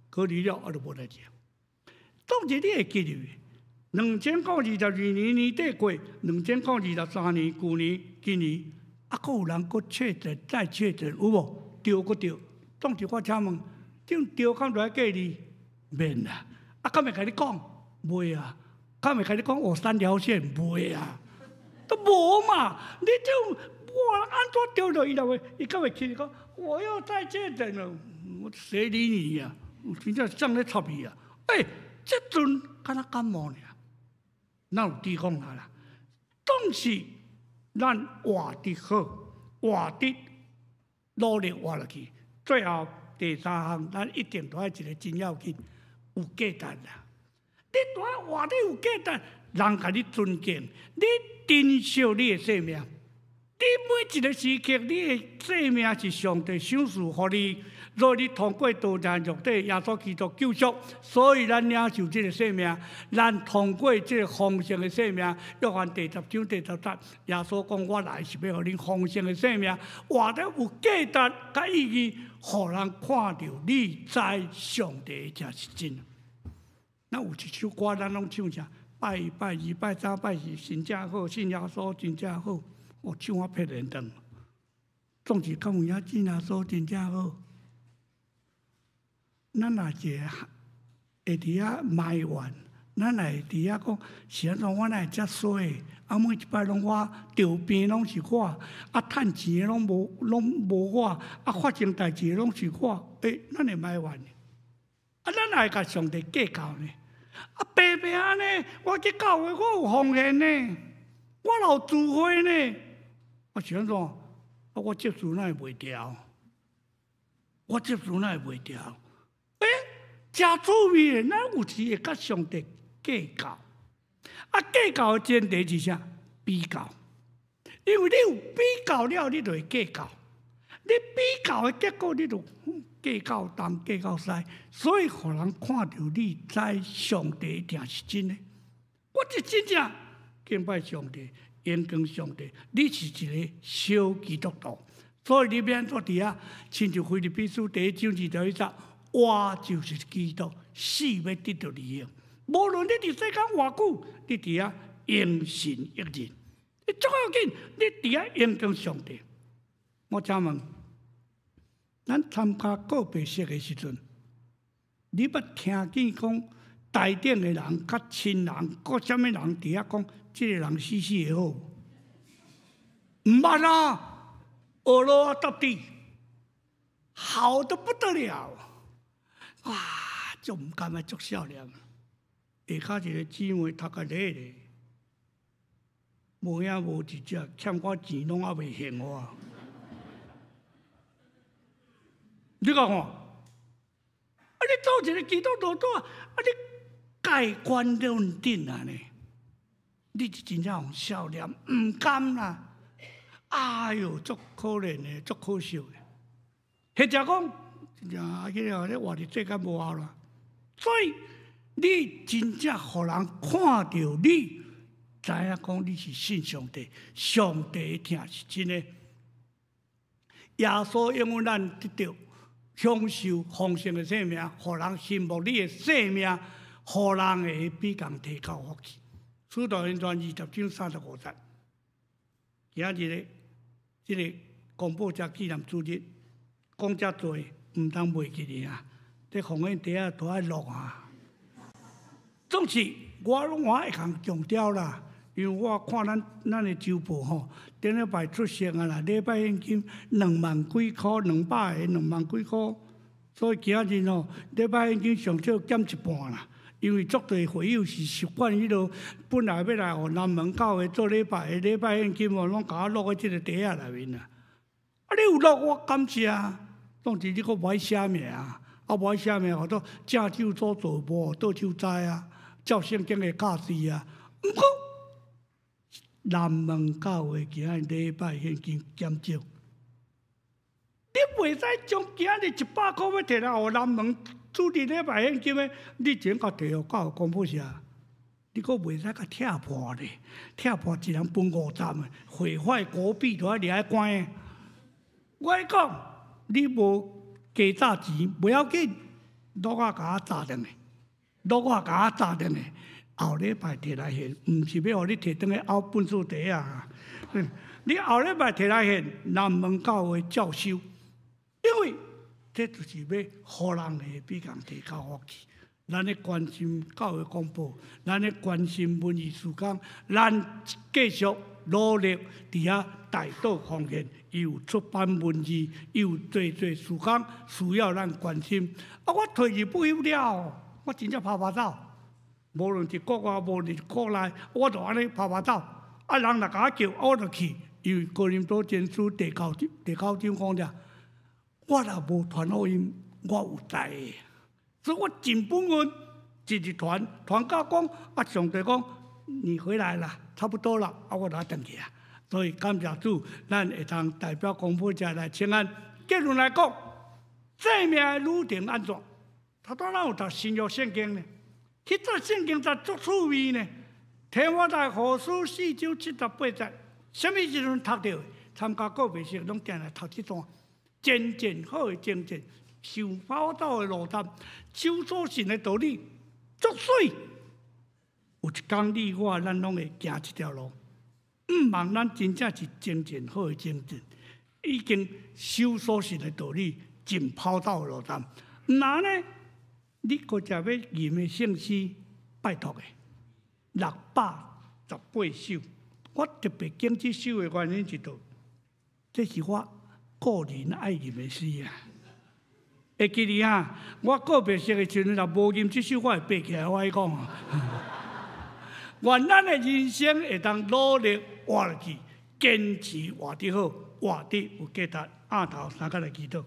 隔離了，啊，就無代誌。總之你會記得，2022年年底過，2023年舊年、今年，啊，閣有人閣確診再確診，有無？著閣著。總之我請問，這種著敢著愛隔離？免啦。啊，敢會共你講？袂啊。敢會共你講我三條線？袂啊。都無嘛！你這種哇，按怎著著伊就會，伊敢會起講，我又再確診了，我誰理你呀？真正啥咧插伊啊！欸，這陣敢若感冒爾，哪有抵抗力啦？總是咱活得好，活得努力活落去，最後第三項，咱一定都愛一个真要緊，有價值啦。你都愛活得有價值，人共你尊敬，你珍惜你的生命。你每一个時刻，你的生命是上帝賞賜予你，所以你通過道成肉體耶穌基督救贖，所以咱領受這個生命，咱通過這個豐盛的生命。約翰第10章第10節，耶穌講：我來是欲予恁豐盛的生命，活得有價值佮意義，予人看著你知上帝才是真。那有一首歌，咱攏唱啥？拜一拜二拜三拜四，真正好，信耶穌真正好。我唱啊騙人燈，總是敢有影信耶穌真正好。咱若一個會佇遐埋怨，咱若會佇遐講是按怎我哪會遮衰？啊，每一擺攏我著病攏是我，啊，趁錢的攏無我，啊，發生代誌的攏是我，欸，咱會埋怨？啊，咱也會共上帝計較呢？啊，白白按呢，我去教會我有奉獻呢，我有聚會呢。我是按怎？啊，我執事哪會袂牢？我執事哪會袂牢？欸，誠趣味的，咱有時會佮上帝計較。啊，計較的前提是啥？比較。因為你有比較了，你就會計較。你比較的結果，你就計較東計較西，所以予人看著你知上帝一定是真的。我是真正敬拜上帝。榮光上帝，你是一個小基督徒，所以你欲按怎佇遐，親像腓立比書第1章2到1節，活就是基督，死欲得著利益。無論你佇世間偌久，你佇遐榮神益人，你足要緊，你佇遐榮光上帝。我請問，咱參加告別式的時陣，你捌聽見講台頂的人、佮親人、閣啥物人佇遐講？這個人死死會好，毋捌啊！學羅啊，到底好得不得了，哇！足毋甘的，足少年。下跤一個姊妹讀甲咧咧，無影無一隻，欠我錢攏猶未還我。你看看，啊！你做一個基督徒，啊！你蓋棺論定啊呢？你是真正予少年，毋甘啦！哎喲，足可憐的，足可惜的。或者講，真正啊，彼個咧活佇世間無效啦。所以你真正予人看著你，知影講你是信上帝，上帝的疼是真的。耶穌應允咱得著享受豐盛的生命，予人羨慕你的生命，予人會比共提高福氣。使徒行傳20章35節，今仔日咧，這個公布者紀念主日，講遮濟，毋通袂記哩啊！這奉獻袋仔都愛落啊。總是我攏我會通強調啦，因為我看咱的週報吼，頂禮拜出席啊啦，禮拜獻金兩萬幾箍，200個兩萬幾箍，所以今仔日吼，禮拜獻金上少減一半啦。因為足濟會友是習慣彼落，本來欲來予南門教會做禮拜的禮拜獻金哦，攏共我落佇這個袋仔內面啦。啊，你有落我感謝啊，總之你閣無愛寫名，啊無愛寫名，予做正手所做無，倒手知啊，照聖經的教示啊。毋過南門教會今仔日禮拜獻金減少，你袂使將今仔日100箍欲提來予南門。主日禮拜獻金的，你前共提予教會公布社，你閣袂使共拆破咧，拆破一人分50的，毀壞國幣都愛掠去關。我講，你無加早錢無要緊，橐仔共我紮轉來，橐仔共我紮轉來，後禮拜提來獻，毋是欲予你提轉去拗糞屎袋仔。你後禮拜提來獻，南門教會照收，因為。這就是欲予人會比共提較福氣。咱咧關心教會廣播，咱咧關心文藝事工，咱繼續努力佇遐代禱奉獻。伊有出版文字，伊有濟濟事工需要咱關心。啊，我退而不休了，我真正拍拍走。無論佇國外，無論佇國內，我就按呢拍拍走。啊，人若共我叫，我就去。因為哥林多前書第九章講啥？我若無傳福音，我有災的。所以我盡本分，一直傳，傳到講啊，上帝講你回來啦，差不多啦，啊，我就轉去啊。所以感謝主，咱會當代表公婆遮來請安。結論來講，生命的旅程按怎？頭拄咱有讀新約聖經呢，彼節聖經才足趣味呢。提摩太後書4章7到8節，啥物時陣讀著？參加告別式攏定來讀這段。前進好的精進，受跑走的路途，守所信的道理，足媠。有一工你我咱攏會行這條路。毋望咱真正是精進好的精進，已經守所信的道理，盡跑走的路途。毋然呢？你閣食欲吟的聖詩，拜託的618首。我特別揀這首的原因是佗，這是我個人愛吟的詩啊。會記得啊，我告別式的時陣，若無吟這首，我會爬起來。我愛講，願咱的人生會當努力活落去，堅持活得好，活得有價值。額頭三角來祈禱，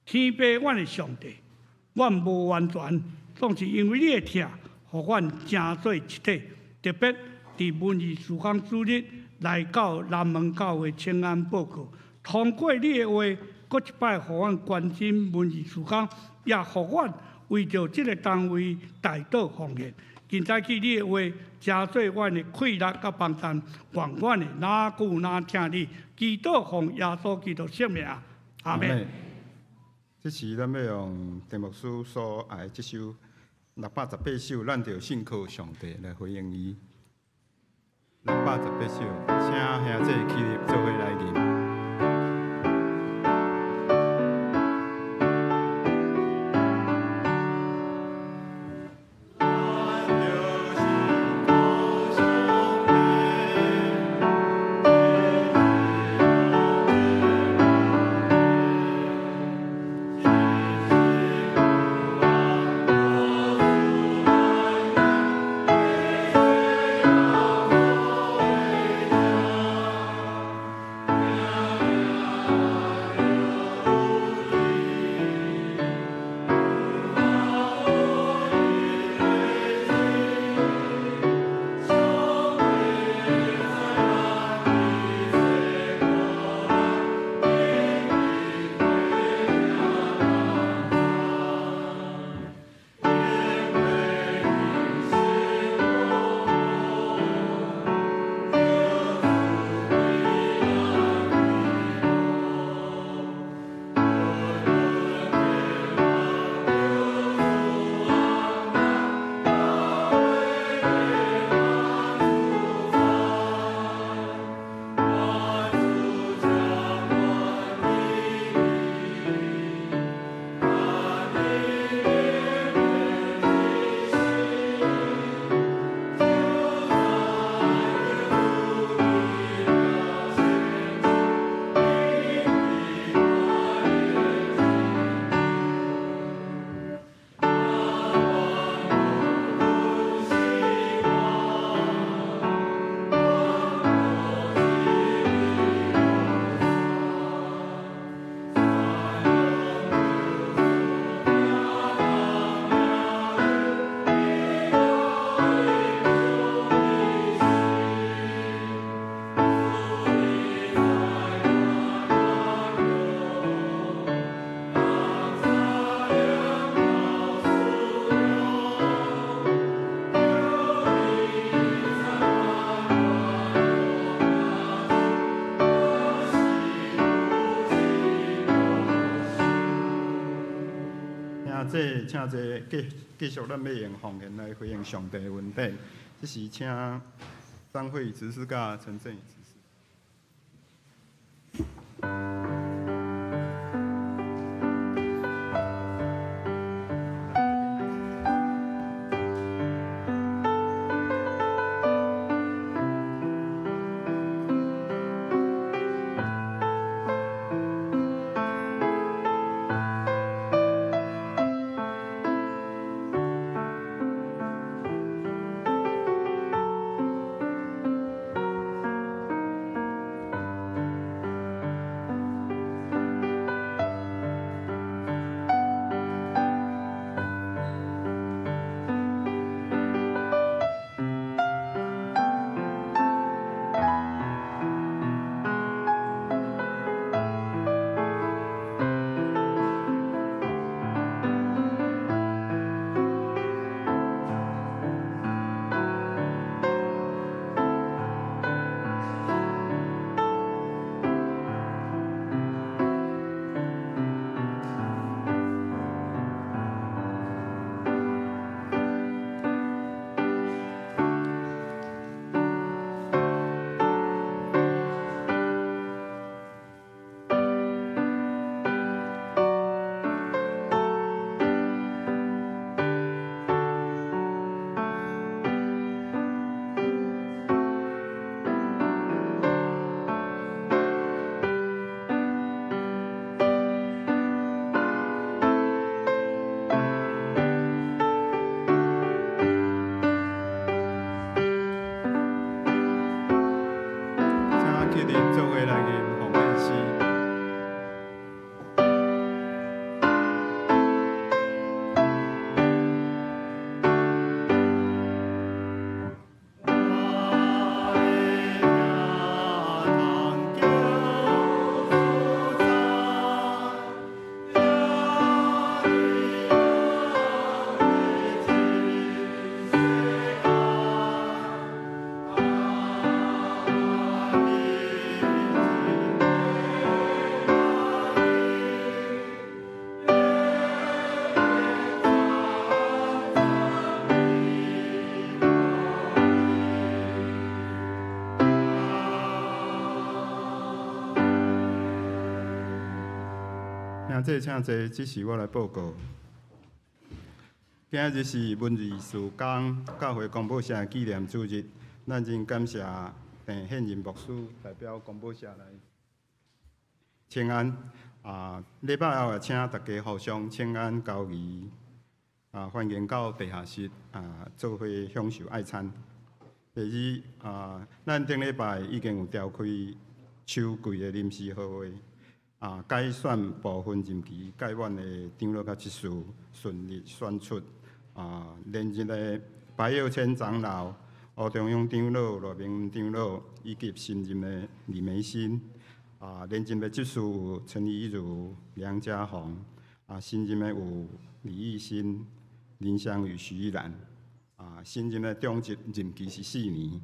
天父，阮的上帝，阮無完全，總是因為你的疼，予阮成做一體。特別佇文藝事工主日來到南門教會請安報告，通過你的話，閣一擺予阮關心文藝事工，也予阮為著這个單位代禱奉獻。今早起你的話，成做阮的氣力佮幫助，願阮會若久若疼你，祈禱奉耶穌基督聖名，阿們。這時咱欲用鄭牧師所愛的這首618首，咱著信靠上帝來回應伊。618首，請兄弟起立做伙來吟。這請這繼繼續，咱欲用方言來回應上帝的恩典。這時請張惠執事佮陳振宇執事。兄弟請坐，這是我來報告。今日是文字事工教會公報社的紀念主日，咱真感謝鄭憲任牧師代表公報社來請安。啊，禮拜後也請大家互相請安交誼。啊，歡迎到地下室啊，做伙享受愛餐。第二啊，咱頂禮拜已經有召開秋季的臨時好會。啊，改選部分任期屆滿的長老佮執事順利選出。啊，連任的白耀谦長老、吳中庸長老、羅明長老以及新任的李梅欣。啊，連任的執事有陳怡如、梁家宏。啊，新任的有李義新、林湘宇、徐玉蘭。啊，新任的長執任期是4年。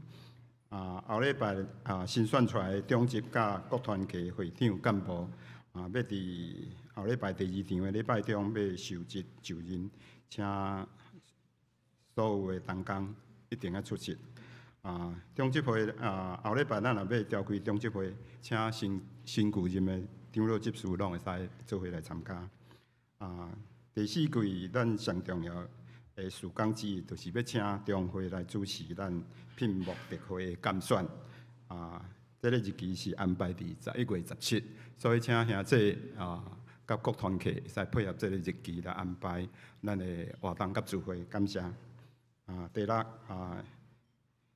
啊，後禮拜啊，新選出來的長執佮各團體會長幹部啊，欲佇後禮拜第二場的禮拜中欲受職就任，請所有的同工一定愛出席。啊，長執會啊，後禮拜咱也欲召開長執會，請新新舊任的長老執事攏會使做伙來參加。啊，第四季咱上重要的事工之一，就是欲請中會來主持咱聘牧特會的監選。啊，這个日期是安排佇11月17，所以請兄弟啊，佮各團體會使配合這个日期來安排咱的活動佮聚會，感謝。啊，第六啊，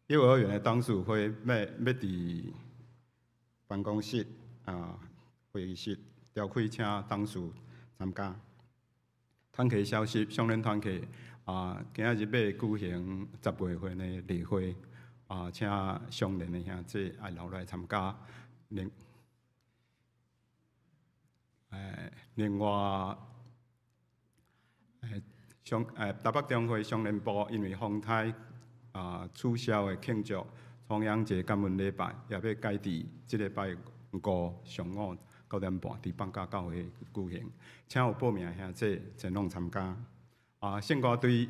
幼兒園的董事會欲欲佇辦公室啊會議室召開，請董事參加。團契消息，上聯團契啊，今仔日欲舉行10月份的例會啊，請相連的兄弟愛留來參加。另外，上台北中會上聯部因為風颱啊取消的慶祝重陽節感恩禮拜，也欲改佇這禮拜五上午9點半佇放假教會舉行，請有報名的兄弟前往參加。啊，聖歌隊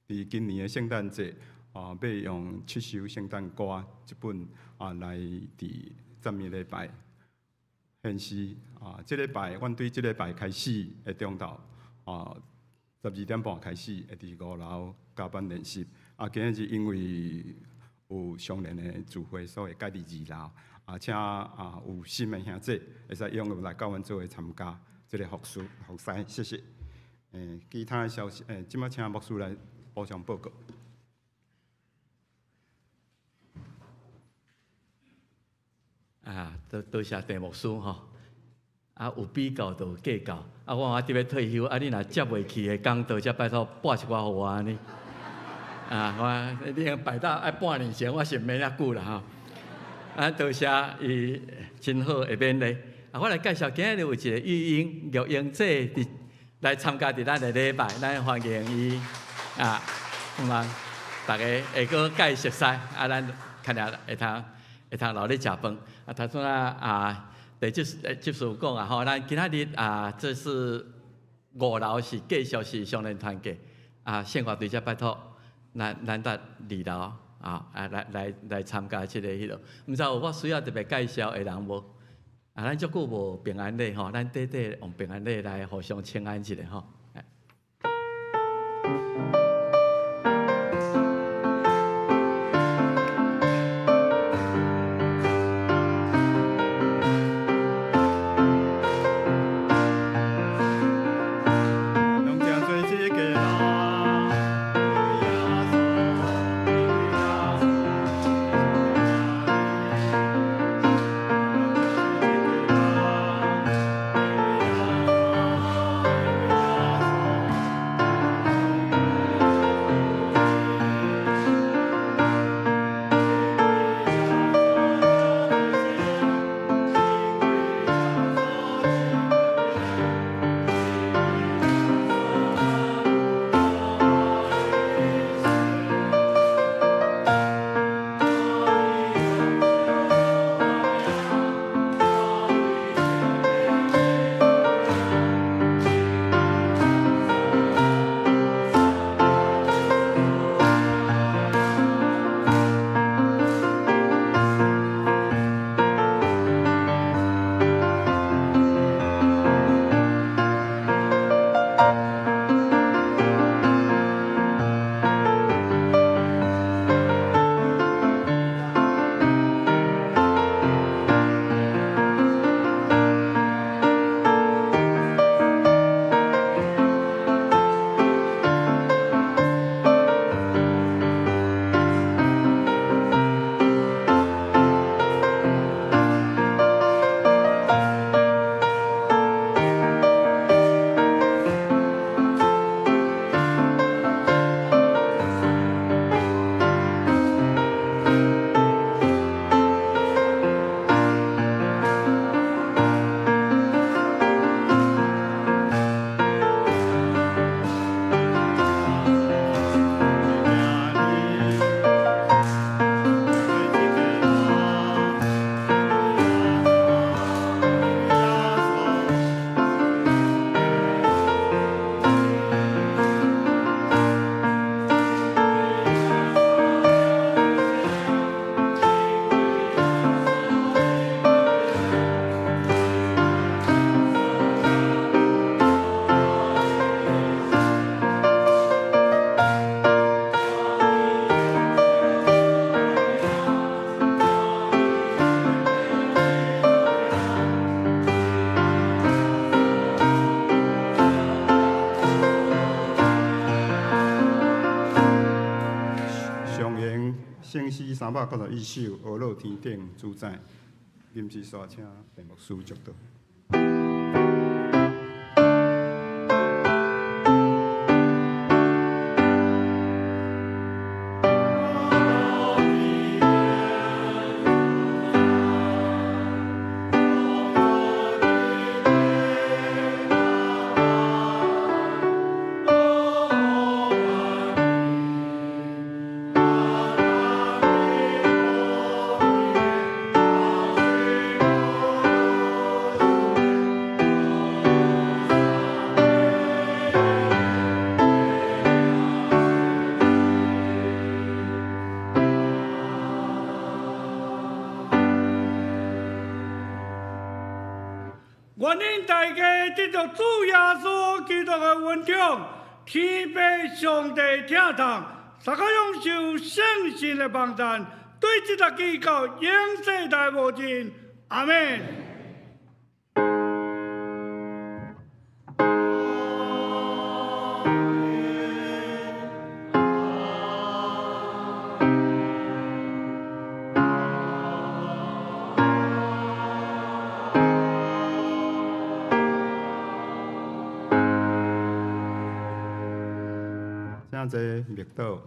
佇今年的聖誕節啊，欲用七首聖誕歌這本啊來佇讚美禮拜獻詩。啊，這禮拜阮對這禮拜開始的中晝啊12點半開始，會佇五樓加班練習。啊，今日因為有相連的聚會，所以改佇二樓。啊，請啊有心的兄弟會使踴躍來佮阮做伙參加這个服事服侍，謝謝。其他的消息，這擺請牧師來補充報告。啊，多多謝鄭牧師吼。啊，有比較就有計較。啊，我嘛佇欲退休，啊，你若接袂去的講道，才拜託撥一寡予我按呢。啊，我你擺到愛半年前，我是毋免遐久啦吼。啊，多謝伊真好的勉勵。啊，我來介紹今日有一個玉英玉英姐佇來參加佇咱的禮拜，咱歡迎伊。啊，希望大家會閣佮伊熟似，啊，咱較爾會通會通留咧食飯。啊，頭拄仔啊，第執執事講啊吼，咱今仔日啊，這是五樓是繼續是雙連團契，啊，聖華隊才拜託咱咱佇二樓。啊，啊來來來參加這个彼落，毋知有我需要特別介紹的人無？啊，咱足久無平安禮吼，咱短短用平安禮來互相請安一下吼。耶。第391首《阿樂天頂主宰》，臨時煞請鄭牧師祝禱。願恁大家得著主耶穌基督的恩寵，天父上帝疼痛，大家享受聖神的幫贊，對這個記到永世代無盡。阿們。請坐默禱。